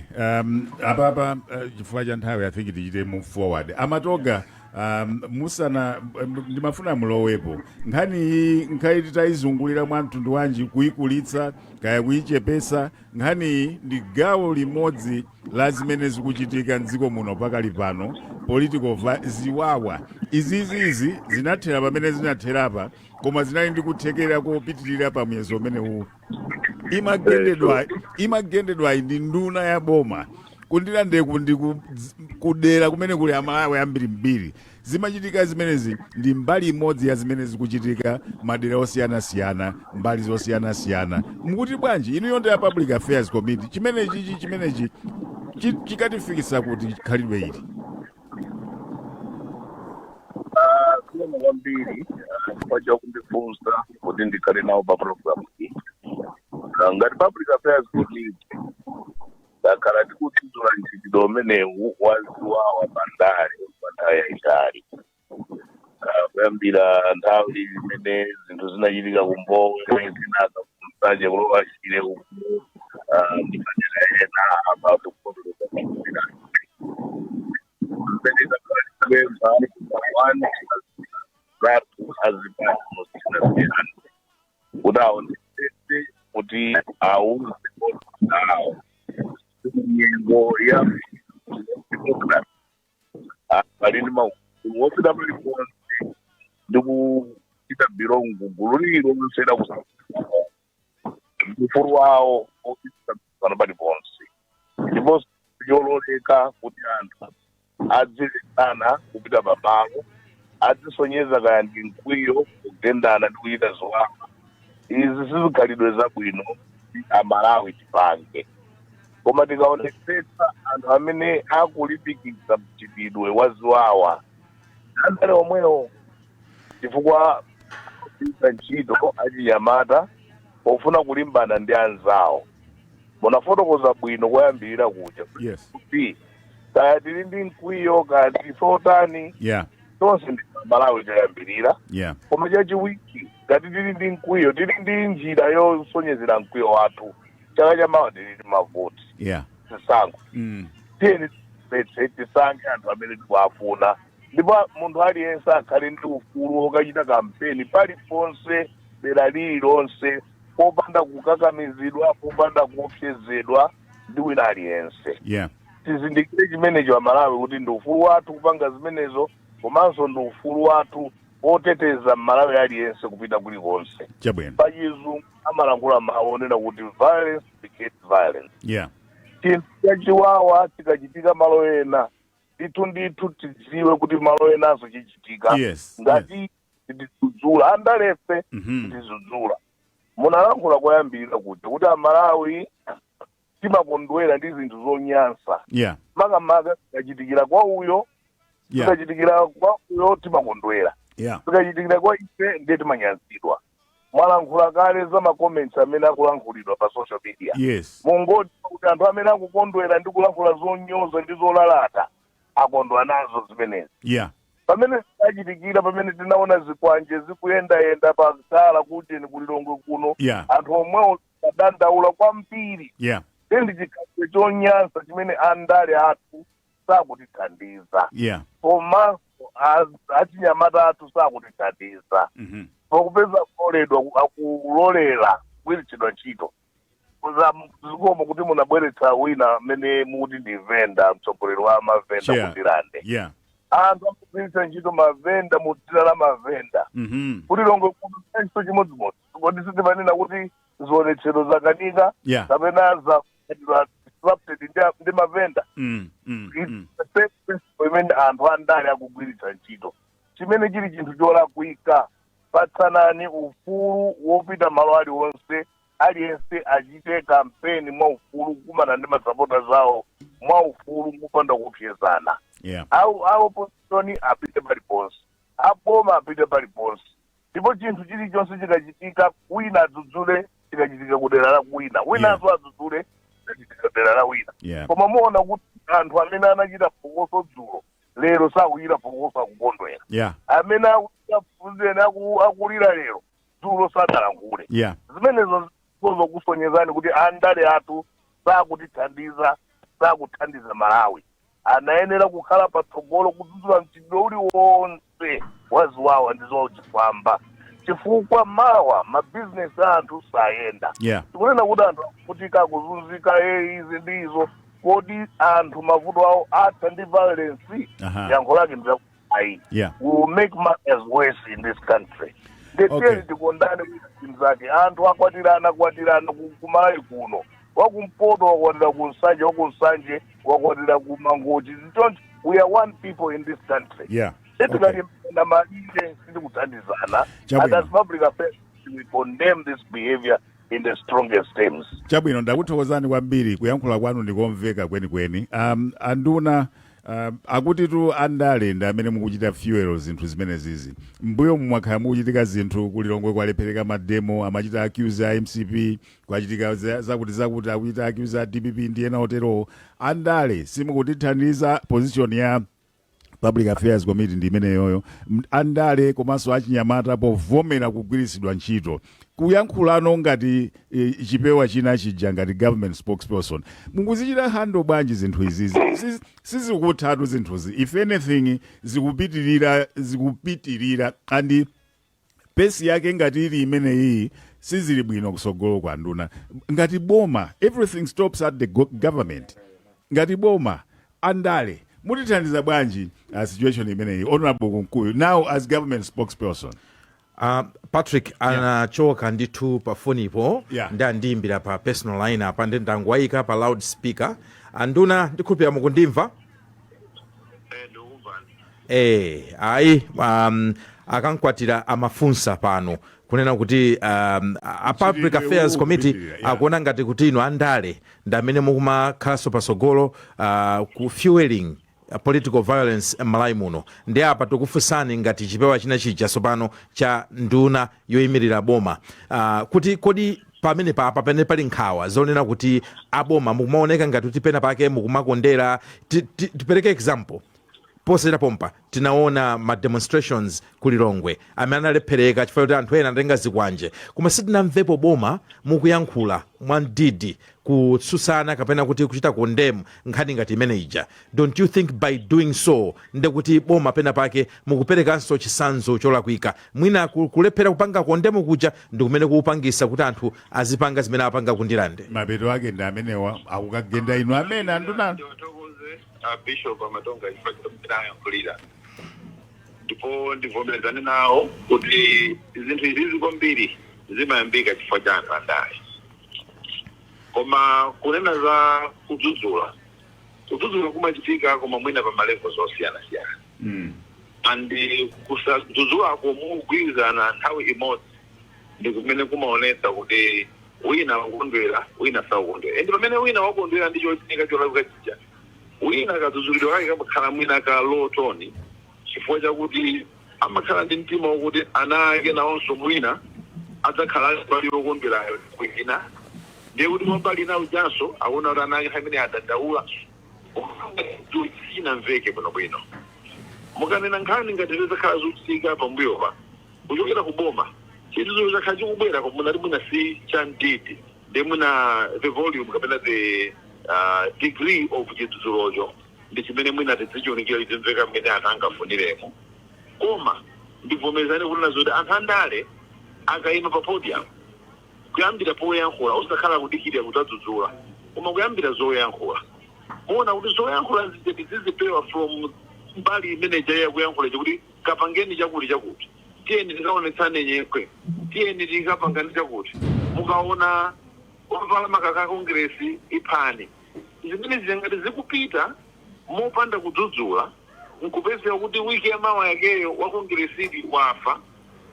apapa chifukwa cha nthawi, I think tichite move forward. Amatoga, musana ndimafuna mulowepo nkhani iyi. Nkhani titayizungulira mwa mtundu wanji, kuyikulitsa kaya kuyichepesa, nkhani iyi ndi gawo limodzi la zimene zikuchitika mdziko muno pakali pano, political ziwawa izizizi zinathera pamene zinatherapa, koma zinali ndi kuthekera kopitirira pa muyezo umenewu. Imagendedwa ndi nduna ya boma kundilandeku ndi kudera kumene kuli Amalawi ambirimbiri. Zimachitika zimenezi ndi mbali imodzi ya zimene zikuchitika madera osiyanasiyana, mbali zosiyanasiyana. Mukuti bwanji inuyo ndi ya Public Affairs Committee? Chimenechi chikatifikisa kuti khalidwe ili? Zikomo kwambiri chifukwa chakundifunsa kuti ndikhale nawo pa program iyi. Ngati Public Affairs Committee takhala tikudzudzula mchitidwe umenewu wa ziwawa pandale pa nthawi yayitali, kuyambira nthawi imene zinthu zinachitika kumbowe, kenaka kumsanje, kulowa Chile uku, ndi madera ena about kufotokoza pamene takhala tikupempha one zathu azipani zosiyanasiyana kuti aonetsetse kuti auze awo nyengo ya democracy pali ndi maufulu wopita paliponse ndi kuchita belong gulu lililonse la ufulu wawo opita pano paliponse, ndiponso chololeka kuti anthu adzilekana kupita pamalo adzisonyeza kaya ndi mkwiyo, kugendana ndi kuchita ziwawa. Izi sizikhalidwe zabwino Amalawi tipange. Koma tikaonetsetsa, anthu amene akulimbikitsa mchitidwe wa ziwawa andale omwewo, chifukwa akugwiritsa ntchito achinyamata pofuna kulimbana ndi anzawo. Munafotokoza bwino koyambirira kuja kuti kaya tili ndi mkwiyo, kaya tife otani, tonse ndi Malawi choyambirira. Koma chachiwiri, ngati tili ndi mkwiyo, tili ndi njira yosonyezera mkwiyo wathu. Chaka chamawa tili ndi mavoti, zisankho. Tiyeni tipetse tisankhe anthu amene tikuwafuna, ndipo munthu aliyense akhale ndi ufulu wokachita kampeni paliponse, dera lililonse, popanda kukakamizidwa, popanda kuopsezedwa ndi wina aliyense. Tizindikire chimenecho Amalawi, kuti ndi ufulu wathu kupanga zimenezo, komanso ndi ufulu wathu woteteza Mmalawi aliyense kupita kulikonse. Pachizungu amalankhula mawu onena kuti "violence begets violence". Chinthu chachiwawa chikachitika malo ena, ndithu ndithu tidziwe kuti malo enanso chichitika ngati titidzudzula andalefe. Titidzudzula, munalankhula koyambirira kuti Amalawi timakondwera ndi zinthu zonyansa, makamaka zikachitikira kwa uyo. Zikachitikira kwa uyo timakondwera, zikachitikira kwa ife ndiye timanyansidwa. Mwalankhula kale za ma comments amene akulankhulidwa pa social media. Mungoti kuti anthu amene akukondwera ndi kulankhula zonyoza ndi zolalata akondwa nazo zimenezi. Pamene zinachitikira, pamene tinaona zikwanje zikuyendayenda pakala kuti ni kulilongwe kuno, anthu omwewo adandaula kwambiri. Ndi chikhalidwe chonyansa chimene andale athu sakutithandiza, komanso achinyamata athu sakutithandiza pokupeza kuloledwa, akulolera kugwiritsidwa ntchito. Zikomo kuti munabweretsa wina amene mukuti ndi venda, mtsogoleri wa mavenda kundilande. Anthu akugwiritsa ntchito mavenda mu dzina la mavenda kuti longwe kuno ntchito chimodzimodzi. Kodi sitimanena kuti zionetsero zakanika kapena zakatidwa disrupted ndi mavenda. It's the same principle imene anthu andale akugwiritsa ntchito, chimene chili chinthu cholakwika. Patsanani ufulu wopita malo aliwonse, aliyense achite kampeni mwa ufulu, kukumana ndi masapota zawo mwa ufulu, kupanda kupyezana. Au a opposition apite paliponse, aboma apite paliponse, ndipo chinthu chilichonse chikachitika, wina adzudzule chikachitika kudera la wina, winanso adzudzule chikachitika dera la wina. Koma muona kuti anthu amene anachita phokoso dzulo, lero sakuchita phokoso, akukondwera. Amene akuchita pfuzeni akulira lero, dzulo sadalankhule. Zimenezo zokusonyezani kuti andale athu sakutithandiza, sakuthandiza Malawi. Anayenera kukhala patsogolo kudzudzula mchitidwe uliwonse waziwawa ndi zauchifwamba, chifukwa mawa mabizinesi a anthu sayenda. Tikunena kuti anthu akuvutika, akuzunzika, izi ndi izo. Kodi anthu mavuto awo atha ndi violence? Yankho lake ndilakuti ayi. We will make matters worse in this country. Ndetiyeni tikondane kuti zake anthu akwatirana, akwatirana kumalawi kuno, wakumpoto wakwatira ku Nsanje, wakunsanje wakwatira ku Mangochi. Don't, we are one people in this country. Sitikalimana malire, sitikuthandizana. And as public affairs, we condemn this behavior in the strongest terms. Chabwino, ndakuthokozani kwambiri, kuyankhula kwanu ndikomveka kwenikweni. Anduna, akuti tu andale ndi amene mukuchita fuel zinthu zimenezizi. Mbuyo mwakhala mukuchitika zinthu kulilongwe, kwalephereka mademo, amachita accuse a MCP, kwachitika zakuti zakuti, akuchita accuse a DPP ndi ena oterowo. Andale simukutithandiza. Position ya Public Affairs Committee ndi imeneyoyo. Andale komanso achinyamata povomera kugwiritsidwa ntchito, kuyankhulano ngati chipewa china chija, ngati government spokesperson, mukuzichita handle bwanji zinthu izizi? Sizikuthatu zinthuzi, if anything zikupitirira, zikupitirira, and pace yake ngati ili imeneyi, sizili bwino kusogolo kwa nduna. Ngati boma, everything stops at the government. Ngati boma, andale mutithandiza bwanji situation imeneyi, Honorable Kunkuyu, now as government spokesperson? Patrick anachoka ndithu pa fonipo. Ndi andiyimbira pa personal line apa, ndi ndangwayika pa loud speaker. Anduna, ndikhulupirira mukundimva. Ayi, akankwatira amafunsa pano kunena kuti a Public Mchitidwe Affairs Committee ukupitirira, yeah. akuona ngati kuti inu andale ndi amene mukumakhalanso pasogolo ku fueling political violence m'Malawi muno. Ndi apa tikufunsani ngati chipewa china chija tsopano cha nduna yoyimirira boma, kuti kodi pamene papa pamene pali nkhawa zonena kuti aboma mukumaoneka ngati kuti pena pake mukumakondera. Tipereke example, posachita pompa tinaona ma demonstrations ku Lilongwe amene analephereka chifukwa kuti anthu ena anatenga zikwanje, koma sitinamvepo boma mukuyankhula mwamdidi kutsutsana kapena kuti kuchita condemn nkhani ngati imene ija. Don't you think by doing so ndekuti boma pena pake mukuperekanso chitsanzo cholakwika, mwina kulephera kupanga condemn kuja ndi kumene kuupangisa kuti anthu azipanga zimene apanga kundilande? Mapeto ake ndi amenewa, akukagenda inu amene, anduna. Ndiwathokoze a Bishop Amatonga chifukwa chomwe ayankhulira, ndipo ndivomerezane nawo kuti zinthu izizi kwambiri zimayambika chifukwa cha anthu andale. Koma kunena za kudzudzula, kudzudzula kumachitika, koma mwina pa ma levels osiyanasiyana, and kusadzudzulako mugwirizana nthawi imodzi ndi kumene kumaonetsa kuti wina wakondwera, wina sakukondwera. And pamene wina wakondwera ndi chochitika cholakwika chija, wina kadzudzulidwe kake kamakhala mwina ka low tone, chifukwa chakuti amakhala ndi mtima wakuti ana ake nawonso mwina adzakhala pali wokondwerayo kwina, ndiye kuti mwambali nawo janso akuona kuti ana ake nthawi imene adandaula chinamveke bwinobwino. Mukanena nkhani ngati zizakhala zochitika pambuyopa kuchokera ku boma, chidzudzuliro chakhala chikubwera, koma munati mwina si chamdidi, ndi mwina the volume kapena the degree of chidzudzulocho ndi chimene mwina tidzichiunikira chizimveka mmene anthu angafuniremo. Koma ndivomerezane kunena zoti anthu andale akayima pa podium, kuyambira poyankhula, osakhala kudikirira kudzadzudzula, koma kuyambira zoyankhula, muona kuti zoyankhula zija tizizipewa from mbali imene jaya kuyankhula chakuti kapangeni chakuti chakuti, tiyeni tikaonetsane nyekhwe, tiyeni tikapangani chakuti, mukaona ovala makaka a Kongresi iphani. Zimene zingati zikupita mopanda kudzudzula, nkupezeka kuti wiki yamawa yakeyo wa Kongeresi wafa,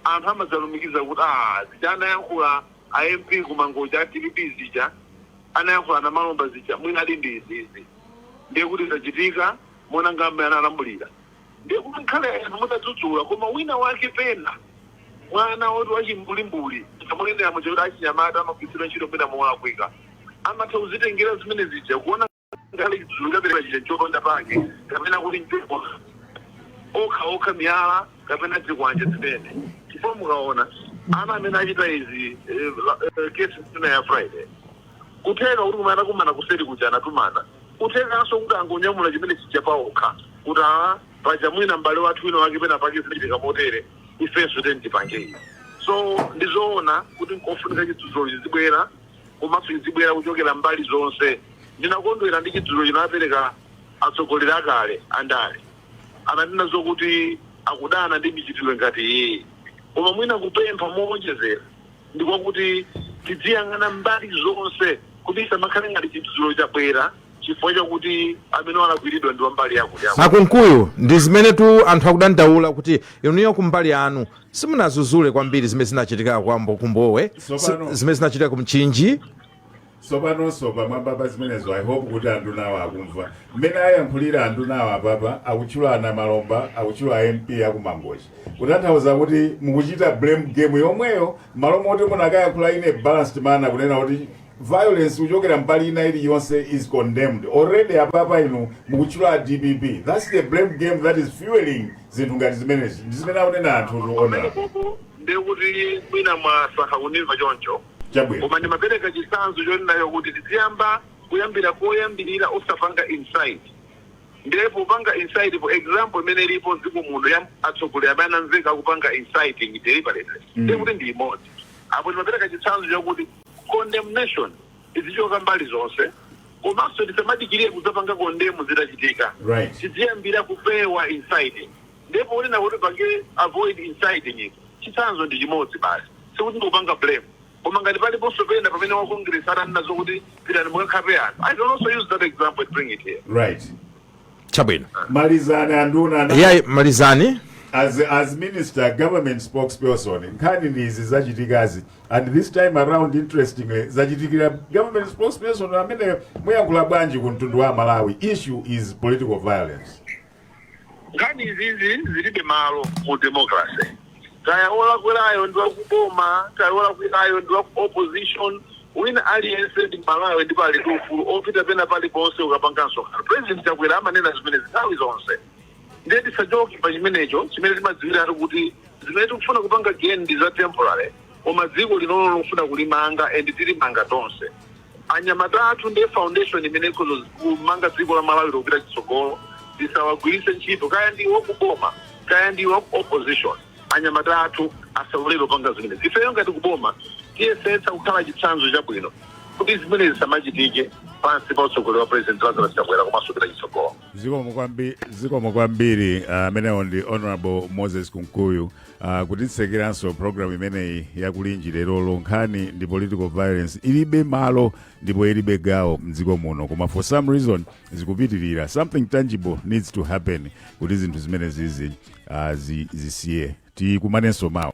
anthu amadzalumikiza kuti, ah, zija anayankhula a MP kuMangochi a DPP, zija anayankhula na Malomba zija, mwina ali ndi izizi, ndiye kuti zachitika monanga mmene analambulira. Ndiye kuti nkhale anthu mutadzudzula, koma wina wake pena mwana woti wachimbulimbuli amunenera muja kuti achinyamata amagwiritsidwa ntchito mwina molakwika, amatha kuzitengera zimene zija kuona ngakhale chidzudzulo chapereka chija chopanda pake kapena kuti mpepo okha okha, miyala kapena zikwanje zimene. Chifukwa mukaona ana amene achita izi, kesi ina ya Friday, kutheka kuti kumene anakumana kuseri kuja anatumana, kuthekanso kuti angonyamula chimene chija paokha kuti, aa, paja mwina m'bale wathu wina wake pena pake zinachitika motere, ifenso teni tipange izi. So ndizoona kuti nkofunika chidzudzulo chizibwera, komanso chizibwera kuchokera mbali zonse. Ndinakondwera ndi chidzudzulo chinapereka atsogoleri akale andale, ananena zokuti akudana ndi michitidwe ngati iyi. Koma mwina kupempha mowonjezera ndikwakuti tidziyang'ana mbali zonse, kuti isamakhale ngati chidzudzulo chabwera chifukwa chakuti amene walakwiridwa ndi wambali yakuti yakuti. Akunkuyu, ndi zimene tu anthu akudandaula kuti inuyo kumbali yanu simunazuzule kwambiri zimene zinachitika kwambo kumbowe, zimene zinachitika ku Mchinji. Sopanonso pamwamba pa zimenezo, I hope kuti andunawo akumva mmene ayankhulira andunawo apapa. Akutchula ana Malomba, akutchula MP akuMangochi, kutanthauza kuti mukuchita blame game yomweyo malo moti munakayankhula in a balanced manner, kunena kuti violence kuchokera mbali ina iliyonse is condemned already. Apapa inu mukutchula DPP. That's the blame game that is fueling zinthu ngati zimenezi. Ndi zimene akunena anthu tuona. Ndiye kuti mwina mwasankha kunimva choncho. Chabwino. Koma ndimapereka chitsanzo chonenayo kuti tiziyamba kuyambira koyambirira, osapanga incite. Ndiye popanga incite, for example imene ilipo dziko muno ya atsogoleri amene anamveka akupanga inciting deliberately, ndiye kuti ndi imodzi. Apo ndimapereka chitsanzo chakuti condemnation izichoka mbali zonse, komanso tisamadikirire kudzapanga condemn zitachitika. Tiziyambira kupewa inciting. Ndipo unena kuti pange avoid inciting, chitsanzo ndi chimodzi basi, sikuti ndikupanga blame. Koma ngati paliponso pena pamene wa Congress atanena zokuti pitani mukakhape anthu, I can also use that example and bring it here. Chabwino. Malizani, anduna. Iyayi, malizani. As minister, government spokesperson, nkhani ndizi zachitikazi, and this time around, interestingly, zachitikira government spokesperson amene muyankhula bwanji ku mtundu wa Malawi? Issue is political violence. Nkhani izizi zilibe malo mu democracy. Kaya olakwerayo ndi wakuboma, kaya olakwerayo ndi waku opposition, wina aliyense ndi Malawi ndipo ali ndi ufulu opita pena paliponse ukapanga msonkhano. President Chakwera amanena zimenezi nthawi zonse. Ndiye tisachoke pa chimenecho chimene timadziwiratu kuti zimene tikufuna kupanga gain ndi za temporary, koma dziko linolo lofuna kulimanga and tilimanga tonse. Anyamata athu ndiye foundation imene ikhoza kumanga dziko la Malawi lokupita chitsogolo. Tisawagwiritse ntchito, kaya ndi wakuboma, kaya ndi waku opposition. Anyamata athu asalolere kupanga zimenezi. Ifeyo ngati kuboma tiyesetsa kukhala chitsanzo chabwino kuti zimene zisamachitike pansi pa utsogoleri wa President Lazarus Chakwera komanso kupita chitsogolo. Zikomo kwambiri. Amenewo ndi Honorable Moses Kunkuyu, kutitsekeranso program imeneyi yakulinji lerolo. Nkhani ndi political violence, ilibe malo ndipo ilibe gawo mdziko muno, koma for some reason zikupitirira. Something tangible needs to happen kuti zinthu zimene zizi zisiye. Tikumanenso mawa.